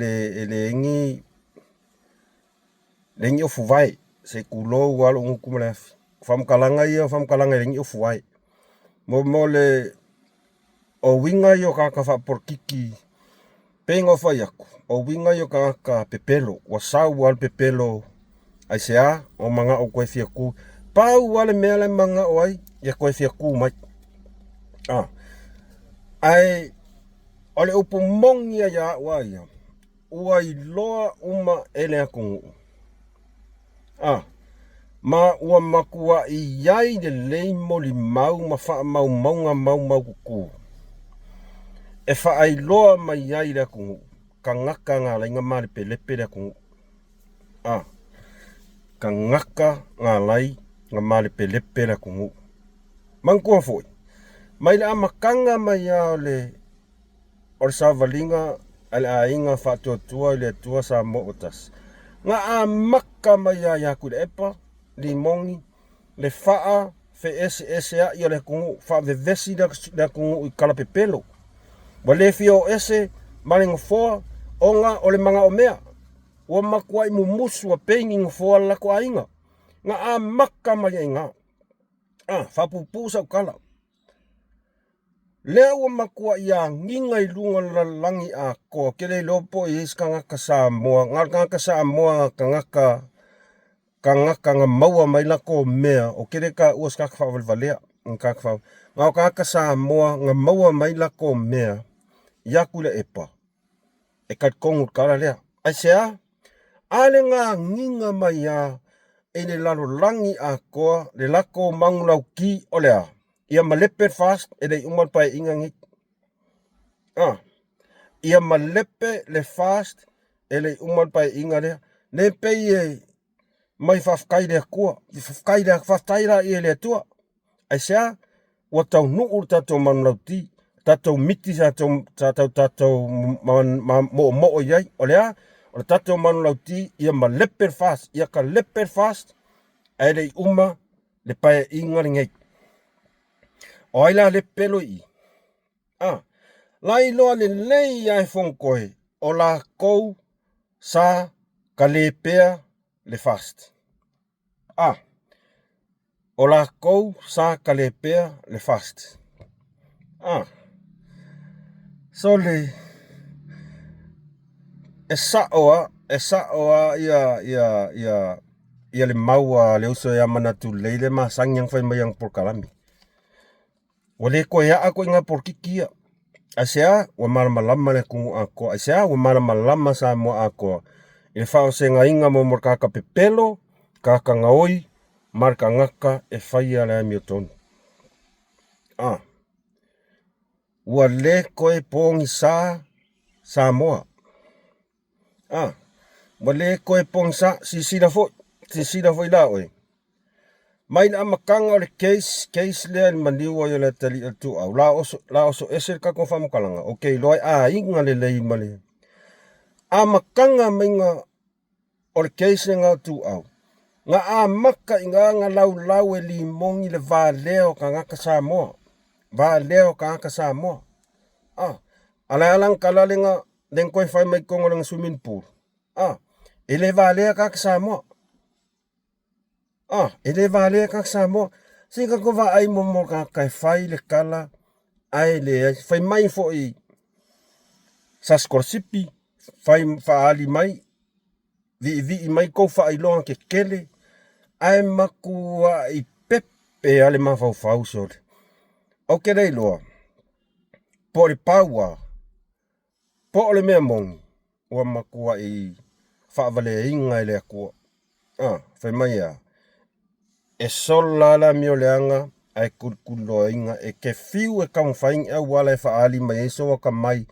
leai ni leai ni ofuvae, se i tulou lava lou gutu ma le afi. O faamatalaga ia o faamatalaga e leai ni ofuvae. Mo le O uiga ia o tagata faapolokiki, pei ona ou fai atu, o uiga ia o tagata pepelo, ua sau lava le pepelo aisea o manao toe fia tu. Pau lava le mea la e manao ai, ia toe fia tu mai. A, ae o le upu moni ia ia au a ia, ua iloa uma e le atunuu. A, ma ua matuai i ai lelei molimau ma faamaumauga maumaututu e faailoa mai ai i le atunuu, tagata na ala ai ona malepelepe le atunuu. A, tagata na ala ai ona malepelepe le atunuu. Manatua foi, mai le amataga mai lava o le o le savaliga a le aiga faatuatua i le Atua Samoa ua tasi, na amata mai lava ia Tuilaepa, Limoni, le faa feeseeseai o le atunuu, faavevesi le atunuu i kalapepelo. Ua le fia o ese ma le nofoa ona o le manaomea. Ua matuai mumusu a pei ni nofoa le latou aiga. Na amata mai ai i ina. A, faapuupuu sau tala. Lea ua matuai agiga i luga o le lalolagi atoa, ou te le iloa po o i ai se tagata Samoa, na o le tagata Samoa, tagata, tagata na maua mai latou mea, ou te le taua se tagata faavalevalea, ni tagata faa, na o tagata Samoa na maua mai latou mea ia Tuilaepa, e talitonu i le tala lea. Aisea? A le na agiga mai lava i le lalolagi atoa le latou manulauti o le a? Ia malepe le FAST e le i uma le paeaiga nei. Ah, ia malepe le FAST e le i uma le paeaiga lea. Le pei e mai faafetai i le Atua, faafetai le faafetai la i le Atua. Aisea? Ua taunuu le tatou manulauti, tatou miti sa tau tatou moomoo i ai. O le a? O le tatou manulauti ia malepe le FAST, ia kalepe le FAST ae le i uma le paeaiga lenei. O ai la le pepelo i i? A, la iloa lelei lava e Fonotoe o latou sa kalepea le FAST. A, o latou sa kalepea le FAST. A, sole, e sa'o a, e sa'o a ia, ia, ia, ia le mau a le uso ia Manatu Lelei le masani ona fai mai ana polokalame. Ua le toe aa ituaiga polokiki ia. Aisea? Ua malamalama le atunuu atoa. Aisea? Ua malamalama Samoa atoa i le faavasegaina mo mo le tagata pepelo, tagata gaoi ma le tagata e faia le amiotonu. A. Ua le toe pogisa Samoa. A, ua le toe pogisa, silasila foi, silasila foi la oe. Mai le amataga o le case, case lea i le maliu ai o le atalii o le ituau, la oso, la oso ese le tatou faamatalaga, ou te iloa e aiga lelei ma le amataga maiga o le case lena o ituau, na amata i ina na laulau e limoni le valea o tagata Samoa, valea o tagata Samoa. A, a le ala na tala lena Lea na toe fai mai totonu o lana swimming pool. Ah, e le valea tagata Samoa. Ah, e le valea tagata Samoa. Se i tatou vaai mo mo tagata e fai le tala ae leai. Fai mai foi sa sikolasipi, fai faaali mai, viivii mai tou faailoga tetele, ae matuai pepe lava le mafaufau sole. Ou te le iloa po o le pau lava Po o le mea moni, ua matuai faavaleaina e le Atua. A, fai mai a, e sola lava le amio leaga ae tulituliloaina e te fiu e taumafai ni auala e faaali mai ai sou atamai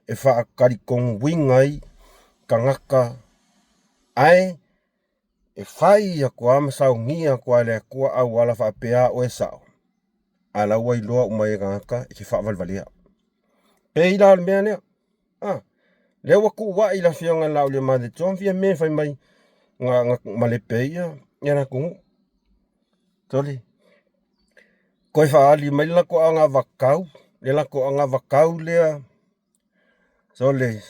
e faatalitonuina ai tagata ae e fai atu lava ma saunia atu lava e le Atua auala faapea oe sao, a la ua iloa uma e tagata e te faavalevalea. Pei la o le mea lea, a, lea ua tuuai le afioga i le Laauliamaletoa ma Fiame fai mai na, na malepe ai ia, ia le atunuu. Sole, toe faaali mai le latou anavatau, le latou anavatau lea, sole,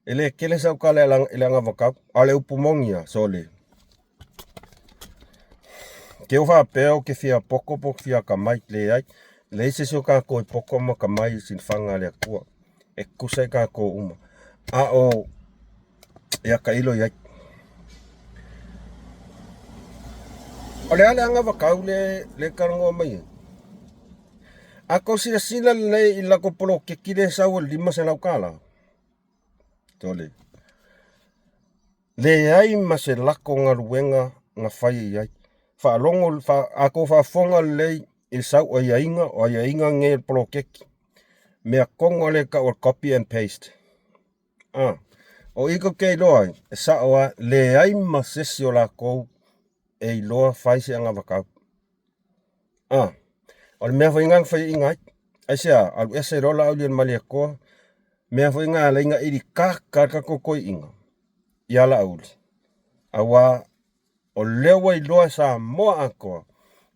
e le tele sau tala i le anavatau, a o le upu moni lava, sole, Te o faapea ou te fia poto po o te fia atamai, leai. Leai se isi o kākou e poko ma ka mai i silifaga a le Atua. E kusa i kākou uma. A o ia ka ilo i ai. O le a le agavakau le, le talanoa mai ai. A kou silasila lelei i lako poloketi le sau e $500. Tole. Leai ma se lako galuega na fai i ai. Faalogo, fa, a kou faafofoga lelei i le sau aiaiga, o aiaiga nei o le poloketi. Mea tonu lea e tau o le copy and paste. Ah, o i kou te iloa ai, e sao lava, leai ma se isi o lakou e iloa fai se agavakau. Ah, o le mea foi lena na faiaina ai. Aisea, alu ese loa Laauli o le Malietoa, mea foi lena alai na ilikaka le tatou toeaina ia Laauli, aua o lea ua iloa e Samoa atoa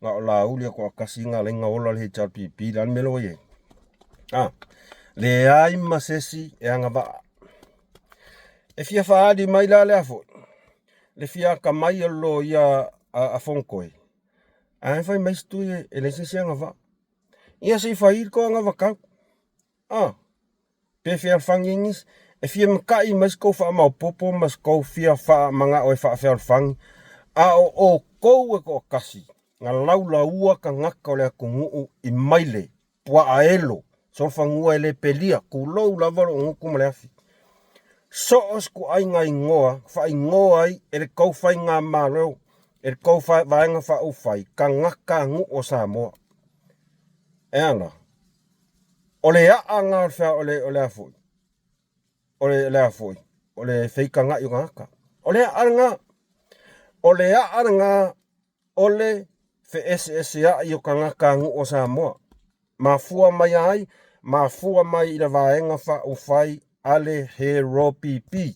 na o Laauli e toatasi na alai na ola le HRPP, le a le mea lea ua i ai? Ah, leai ma se isi e agavaa. E fia faaali mai la lea foi, le fia atamai o le loia a Fonotoe, Ae fai mai si tui e leai se isi agavaa. Ia se i fai le tou agavakau. Ah, pe fealofani ai nisi. E fia matai mai se tou faamaopoopo ma se tou fia faamanao e faafealofani, a o outou e toatasi na laulaua tagata o le atunuu i maile puaa elo, solofanua e le pelia, tulou lava lou gutu ma le afi. So o se ituaiga igoa faaigoa ai e le tou faigamalo, e le tou vaega faaupufai, tagata nuu o Samoa. E ala, o le aa lena o le, o le a foi, o le a foi, o le feitaga'i o tagata. O le aa lena, o le aa lena o le feeseesea'i o tagatanuu o Samoa. Mafua mai ai? Mafua mai i le Vaega Faaupufai a le HRPP.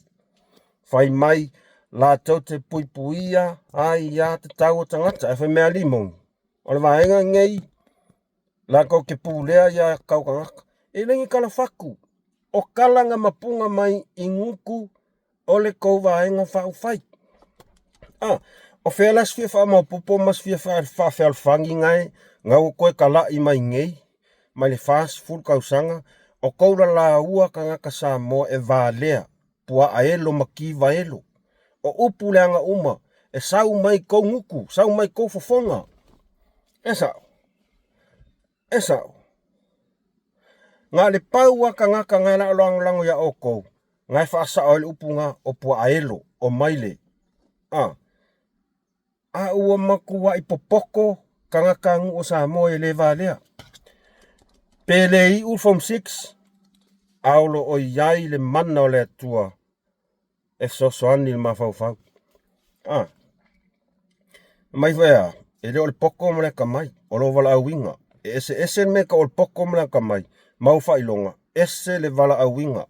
Fai mai latou te puipuia ai ia tatau o tagata. Ae fai mea a limoni, o le vaega lenei latou te pulea ia tau tagata. E le ni talafatu, o tala na mapuga mai i gutu o le tou Vaega Faaupufai. A, o fea la se fia faamaopoopo ma se fia faafealofani nae na ua toe tala'i mai nei mai le 40 tausaga o tou lalaua tagata Samoa e valea puaa elo ma kiva elo. O upu leaga uma e sau mai tou gutu, sau mai tou fofoga. E sa'o, e sa'o. Na o le pau a tagata nae la o lagolago iā outou Na e faasao ai le upu na o puaaelo, o maile. A. A ua matuai popoto tagata nuu o Samoa e le valea. Pe le iu le Form 6, a o lo o i ai le mana o le Atua e fesoasoani i le mafaufau. A. Mai foi a, e le o le poto ma le atamai, o lou valaauina. E eseese le mea e tau o le poto ma le atamai, ma ou faailoga, ese le valaauina.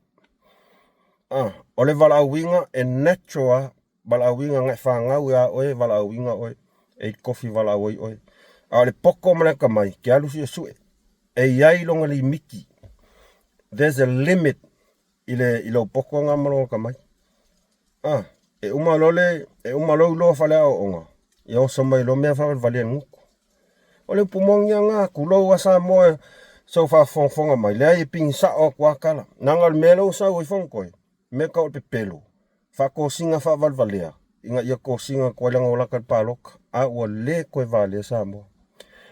Ah, o le valaauina e natural a valaauina na e fanau ia oe valaauina oe e i kofi valaau ai oe. A o le poto ma le atamai, ke alu suesue. E i ai lona limiti. There's a limit i le i lou poto na ma lou atamai. Ah, e uma loa le e uma lou iloa faleaoaoga, ia oso mai loa mea faavalevalea i le gutu. O le upu moni lava lena, tulou a Samoa sau faafogafoga mai, leai e pigi sao atu lava tala. Leaga o le mea lea ua sau ai Fonotoe, mea tau o le pepelo, faatosina faavalevalea, ina ia tosina atu ai leaga ua lata le palota, a ua le toe valea Samoa.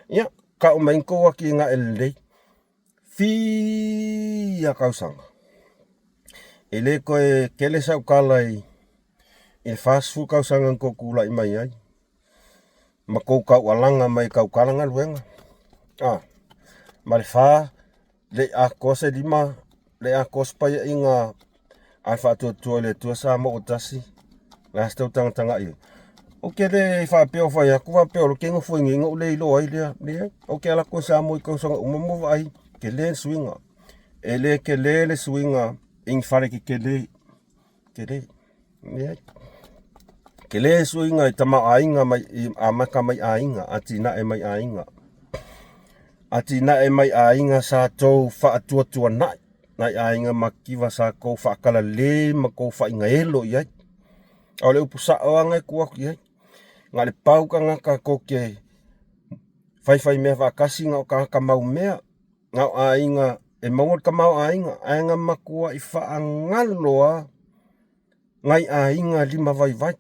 Ia, tau mai ni tou atinae lelei, fia tausaga. E le toe tele sau tala i le 40 tausaga na tou tulai mai ai, ma tou taualaga mai tautala galuega. A, ma le fa, le i atoa se lima, le i atoa se paiaiga a le Faatuatua i le Atua Samoa ua tasi, o le a se tau tagatagai ai? Ou te le faapea o fai atu faapea o ke nofo nei na ou le iloa ai lea. Leai, ou te ala atu i Samoa i tausaga uma ma vaai, tele le suiga. E le tele le suiga i ni fale tetele. Tele. Leai. Tele le suiga i tamaoaiga mai i amata mai aiga, atinae mai aiga. Atinae mai aiga sa tou faatuatuanai, nai aiga makiva sa tou faakalale ma tou faaigaelo i ai. A o le upu sao lava na e tuu atu i ai, na o le pau tagata tou te. Faifai mea faatasi na o tagata mau mea, na o aiga e maua le tamaoaiga, ae na matuai faagalo lava nai aiga lima vaivai.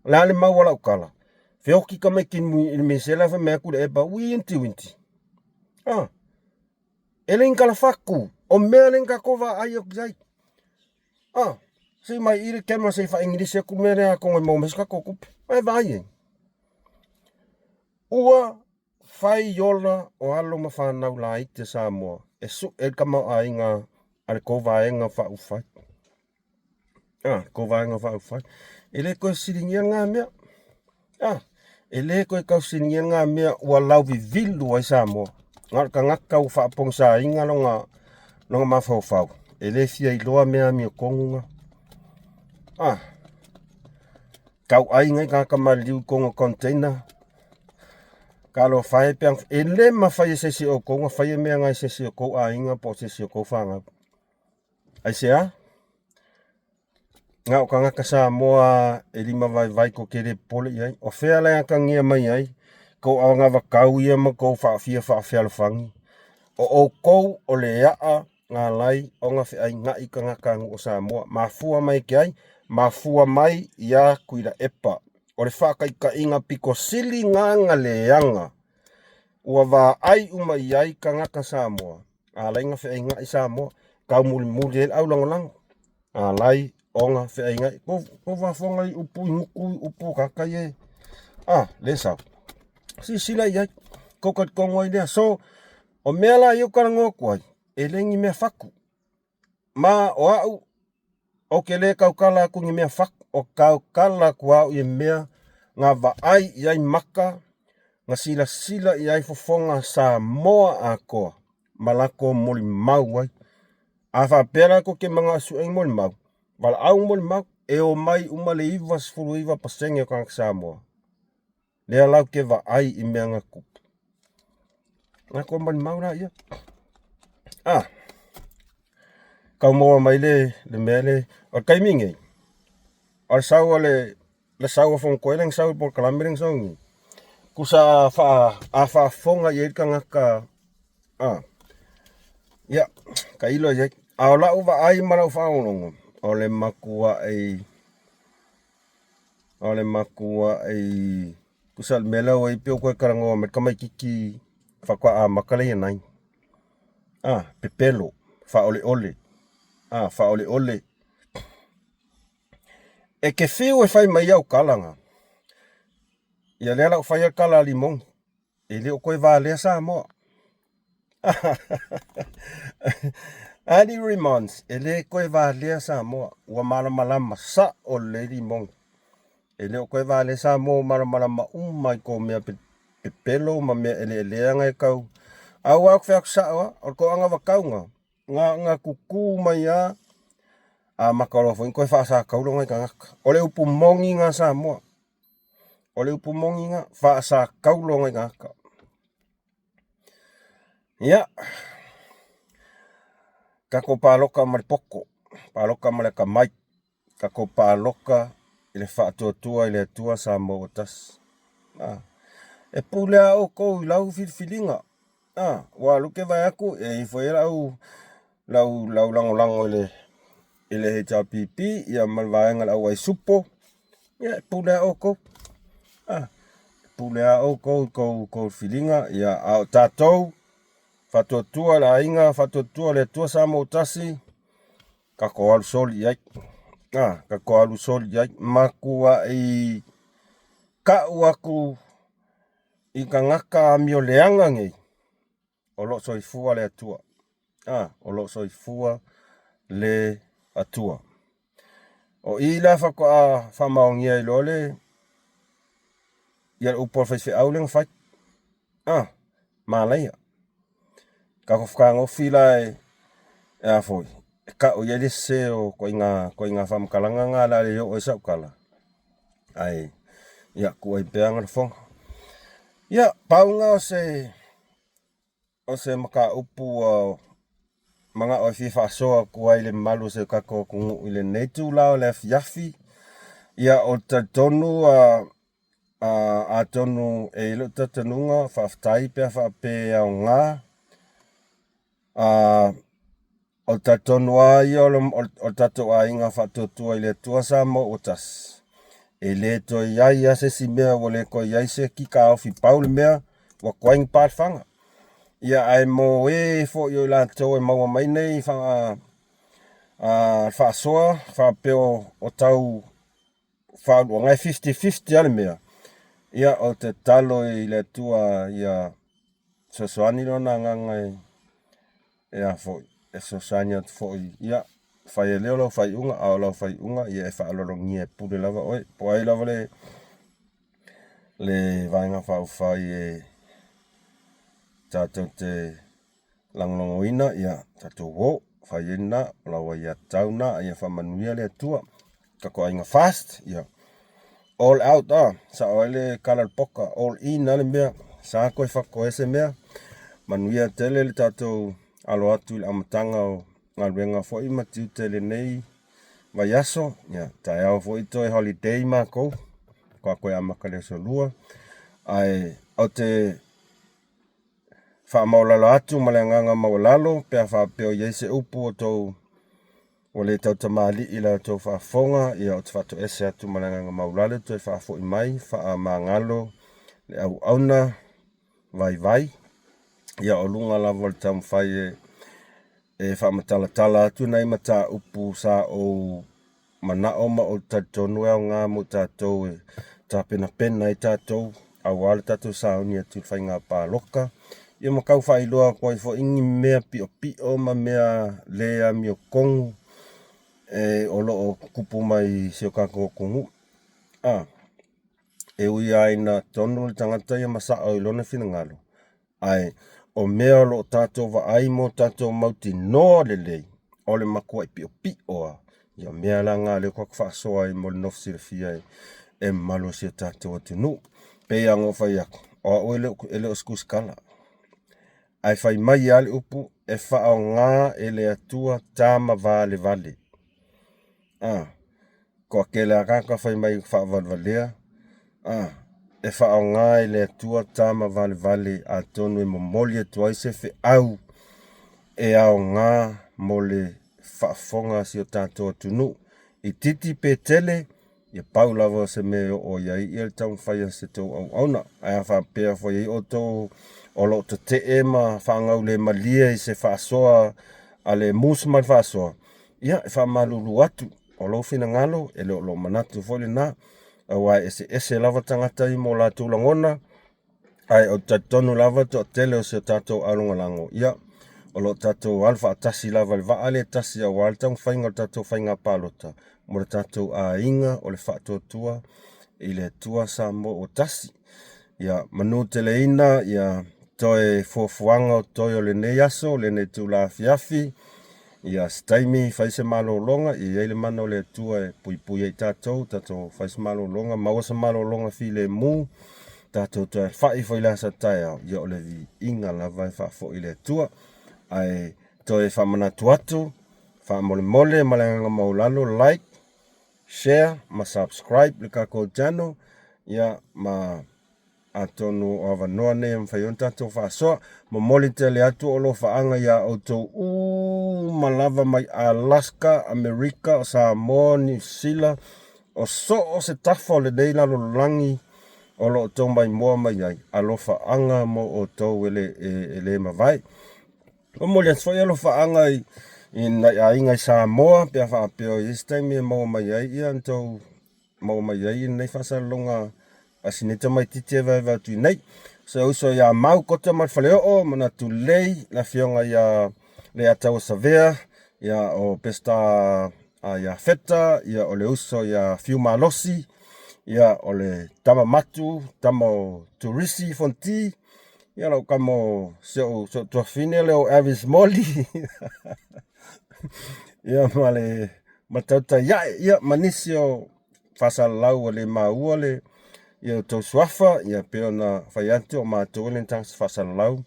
O le a le mau a lau tala? Feoti tamaiti i le misela fai mai atu le epa, winti winti. Ah, e le ni talafatu, o mea le ni tatou vaai atu i ai. Ah, sei mai i le camera sei faa-English atu mea lea atonu e maua mai se tatou tupe. Ae vaai ai. Ua fai ola o alo ma fanau laiti a Samoa e suʻe ai le tamaoaiga a le tou vaega faaupufai. A, le tou vaega faaupufai. E le toe fesiligia lena mea. A, e le toe tau fesiligia lena mea ua lauvivilu ai Samoa. Na o le tagata ua faapogisaina lona, lona mafaufau, e le fia iloa mea amiotonu na. A, tauai nai tagata maliliu i totonu o container. Talofa e pe e le mafai e se isi o outou ona faia mea na e se isi o outou aiga po o se isi o outou fanau. Aisea? Na o tagata Samoa e lima vaivai tou te le popole i ai. O fea la e atagia mai ai tou anavatau ia ma tou fia faafealofani? O outou o le aa na ala ai ona feainai tagata nuu o Samoa. Mafua mai ke ai? Mafua mai iā Tuilaepa. O le faataitaiga pito sili na na leaga ua vaai uma i ai tagata Samoa, na ala ai ona feainai Samoa, taumulimuli ai le aulagolago, na ala ai ona feainai. Tou faafofoga i upu i gutu i upu o tagata ia, a, le sau. Silasila i ai, tou talitonu ai lea. So, o mea la ia ou talanoa atu ai, e le ni mea fatu. Ma o au, ou te le tautala atu i ni mea fatu, o tautala atu au i mea na vaai i ai maka, na silasila i ai fofoga Samoa atoa ma latou molimau ai. A faapea la tou te manao e sue ni molimau, valaau molimau, e omai uma le 99% o tagata Samoa. Lea lau te vaai i mea na tupu. Na ko malimau la ia. Ah. Kau maua mai le le mea le o le taimi nei. O le sau o le le sau o Fonotoe le sau i polokalame le sau nei. Kusa fa a faafofoga i ai le tagata ah. Ia, tailo i ai. A o lau vaai ma lau faalogologo, o le matuai O le matuai tusa o le mea lea ua i ai pei ua toe talanoa mai le tamaitiiti faatoa amata le Year 9. A, pepelo, faaoleole, a, faaoleole. E te fiu e fai mai au tala na, ia lea la ua fai le tala a Limoni. E le o toe valea Samoa. Ali Remons, e le toe valea Samoa. Ua malamalama sao lelei Limoni. E le o toe valea Samoa, ua malamalama uma i kou mea pepelo ma mea eleelea na e tau. A ua aku fai atu sao lava, o le toaga vatauga, na ona tutu mai lava, amata loa foi ona toe faasatauro nai tagata. O le upu moni lena Samoa. O le upu moni lena, faasataulo nai tagata. Ia, tatou palota ma le poto, palota ma le atamai, tatou palota i le faatuatua i le Atua Samoa ua tasi. A, e pule lava outou i lau filifiliga. A, ua alu ke vae atu, e i ai foi lau, lau, lau lagolago i le, i le HRPP, ia ma le vaega o le auaisupo. Ia, e pule lava outou. A, e pule lava outou i tou, tou filiga, ia, a o tatou, faatuatua le aiga, faatuatua le Atua Samoa ua tasi, tatou alu soli i ai. A, tatou alu soli i ai. Matuai tau atu i tagata amio leaga nei, o lo o soifua le Atua. A, o lo o soifua le Atua. O i la faatoa faamaonia ai loa le ia le upu a le faifeau lea na fai. A, manaia. Tatou fetagofi la e, e a foi, e tau i ai le sese o ituaiga, ituaiga faamatalaga na o le a le oo ai sau tala. Ae, ia, tuu ai pea ana lafoga. Ia, pau lena o se, o se mataupu ua manao e fia faasoa atu ai i le mamalu o si o tatou atunuu i lenei itula o le afiafi. Ia, ou te talitonu Atonu e i ai lou talitonuga, faafetai pe a faapea e aoga. O le talitonu lava ia o le tatou aiga faatuatua i le Atua Samoa ua tasi, e le toe i ai lava se isi mea, ua le toe i ai se kikaofi. Pau le mea, ua tuai ona pa le faga. Ia, ae mo e foi o i latou e maua mai nei faasoa faapea o tau faauluaga, e 50-50 lava le mea. Ia, ou te tatalo i le Atua ia fesoasoani Lona Agaga e a foi, e fesoasoani atu foi. Ia, fai e lea o lau faaiuga, a o lau faaiuga, ia e faaaloalogia e pule lava oe. Po o ai lava le Vaega Faaupufai e tatou te lagolagoina, ia tatou o, fai ai lena, o lau aiatatau lena, a ia faamanuia le Atua. Tatou aiga FAST, ia all out a, sao ai le kala o le poka, all in a le mea, sa toe fatoe se mea. Manuia tele le tatou alo atu i le amataga o galuega foi ma tiute i lenei vaiaso. Ia, taeao foi toe holiday matou, faatoa toe amata i le aso Lua. Ae ou te faamaualalo atu ma le agaga maualalo pe a faapea o i ai se upu o tou ua le tautamalii i la outou faafofoga, ia ou te faatoese atu ma le agaga maualalo, toe faafoi mai faamagalo le auauna vaivai. Ia, o luga lava o le taumafai e faamatalatala atu nai mataupu sa ou manao ma ou talitonu e aoga mo tatou e tapenapena ai tatou aua le tatou sauni atu i le faiga palota. Ia ma tau faailoa atu ai foi ni mea piopio ma mea le amiotonu e o lo o tutupu mai i si o tatou atunuu. E ui lava ina tonu le tagata ia ma sao i lona finagalo, Ae o mea o lo o tatou vaai ma o tatou mautinoa lelei, o le matuai piopio lava. Ia o mea la na o lea tatou te faasoa ai mo le nofo silafia e mamalu o si o tatou atunuu. E pei lava ona ou fai atu, o au e le o se tusitala, ae fai mai lava le upu, e faaaoga e le Atua tama valevale. A, toatele lava tagata fai mai ou te faavalevalea, a, e faaaoga e le Atua tama valevale atonu e momoli atu ai se feau e aoga mo le faafofoga a si o tatou atunuu. Itiiti pe tele, ia pau lava o se mea e oo i ai ia le taumafai a se tou auauna. Ae a faapea foi ai outou o lo o tetee ma faagaulemalie i se faasoa a le mus ma le faasoa, ia, e faamalulu atu, o lou finagalo, e le o lou manatu foi lena, aua e eseese lava tagata ia ma o latou lagona, ae ou te talitonu lava le toatele o si o tatou alogalago, ia, o lo o tatou alu faatasi lava i le vaa lea e tasi aua le taumafaiga o le tatou faiga palota mo le tatou aiga o le faatuatua i le Atua Samoa ua tasi. Ia manuteleina ia toe fuafuaga o totoe o lenei aso, lenei itula afiafi. Ia se taimi fai se malologa, ia i ai le mana o le Atua e puipui ai tatou, tatou fai se malologa, maua se malologa filemu, tatou toe alafai foi i le aso a taeao, ia o le viiga lava e faafoi i le Atua. Ae toe faamanatu atu, faamolemole ma le agaga maualalo, like, share ma subscribe le tatou channel, ia ma atonu o avanoa nei e mafai ai ona tatou faasoa. Momoli tele atu o alofaaga iā outou uma lava mai Alaska, Amerika, o Samoa, Niu Sila, o so o se tafa o lenei lalolagi o lo o outou maimoa mai ai, alofaaga mo outou e le mavae. Momoli atu foi alofaaga i nai aiga i Samoa pe a faapea o i ai se taimi e maua mai ai ia outou maua mai ai lenei faasalalauga a si nei tamaitiiti e vaevae atu i nei. Se uso ia Mau Kota ma le Faleoo, manatu lelei, le afioga ia Leiataua Savea, ia o Peseta ia Feta, ia o le uso ia Fiu Malosi, ia o le tama Matu, tama o Turisi Fonti, ia lau tama o si ou tuafafine lea o Avis Moli, ia ma le ma tautai ae, ia ma nisi o faasalalau ua le maua le ia outou suafa, ia pei ona fai atu o matou e le tagata faasalalau,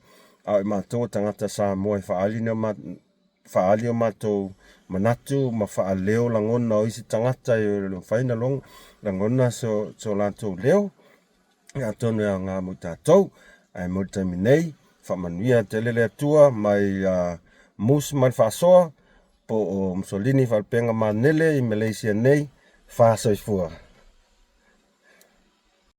a o matou o tagata Samoa e faaali ni faaali o matou manatu ma faaleo lagona o isi tagata e le mafai ona lagona so latou leo. Atonu e aoga mo i tatou, ae mo le taimi nei, faamanuia tele le Atua mai ia Moose ma le faasoa, po o Mussolini Faalupega Manele i Malaysia nei, fa soifua.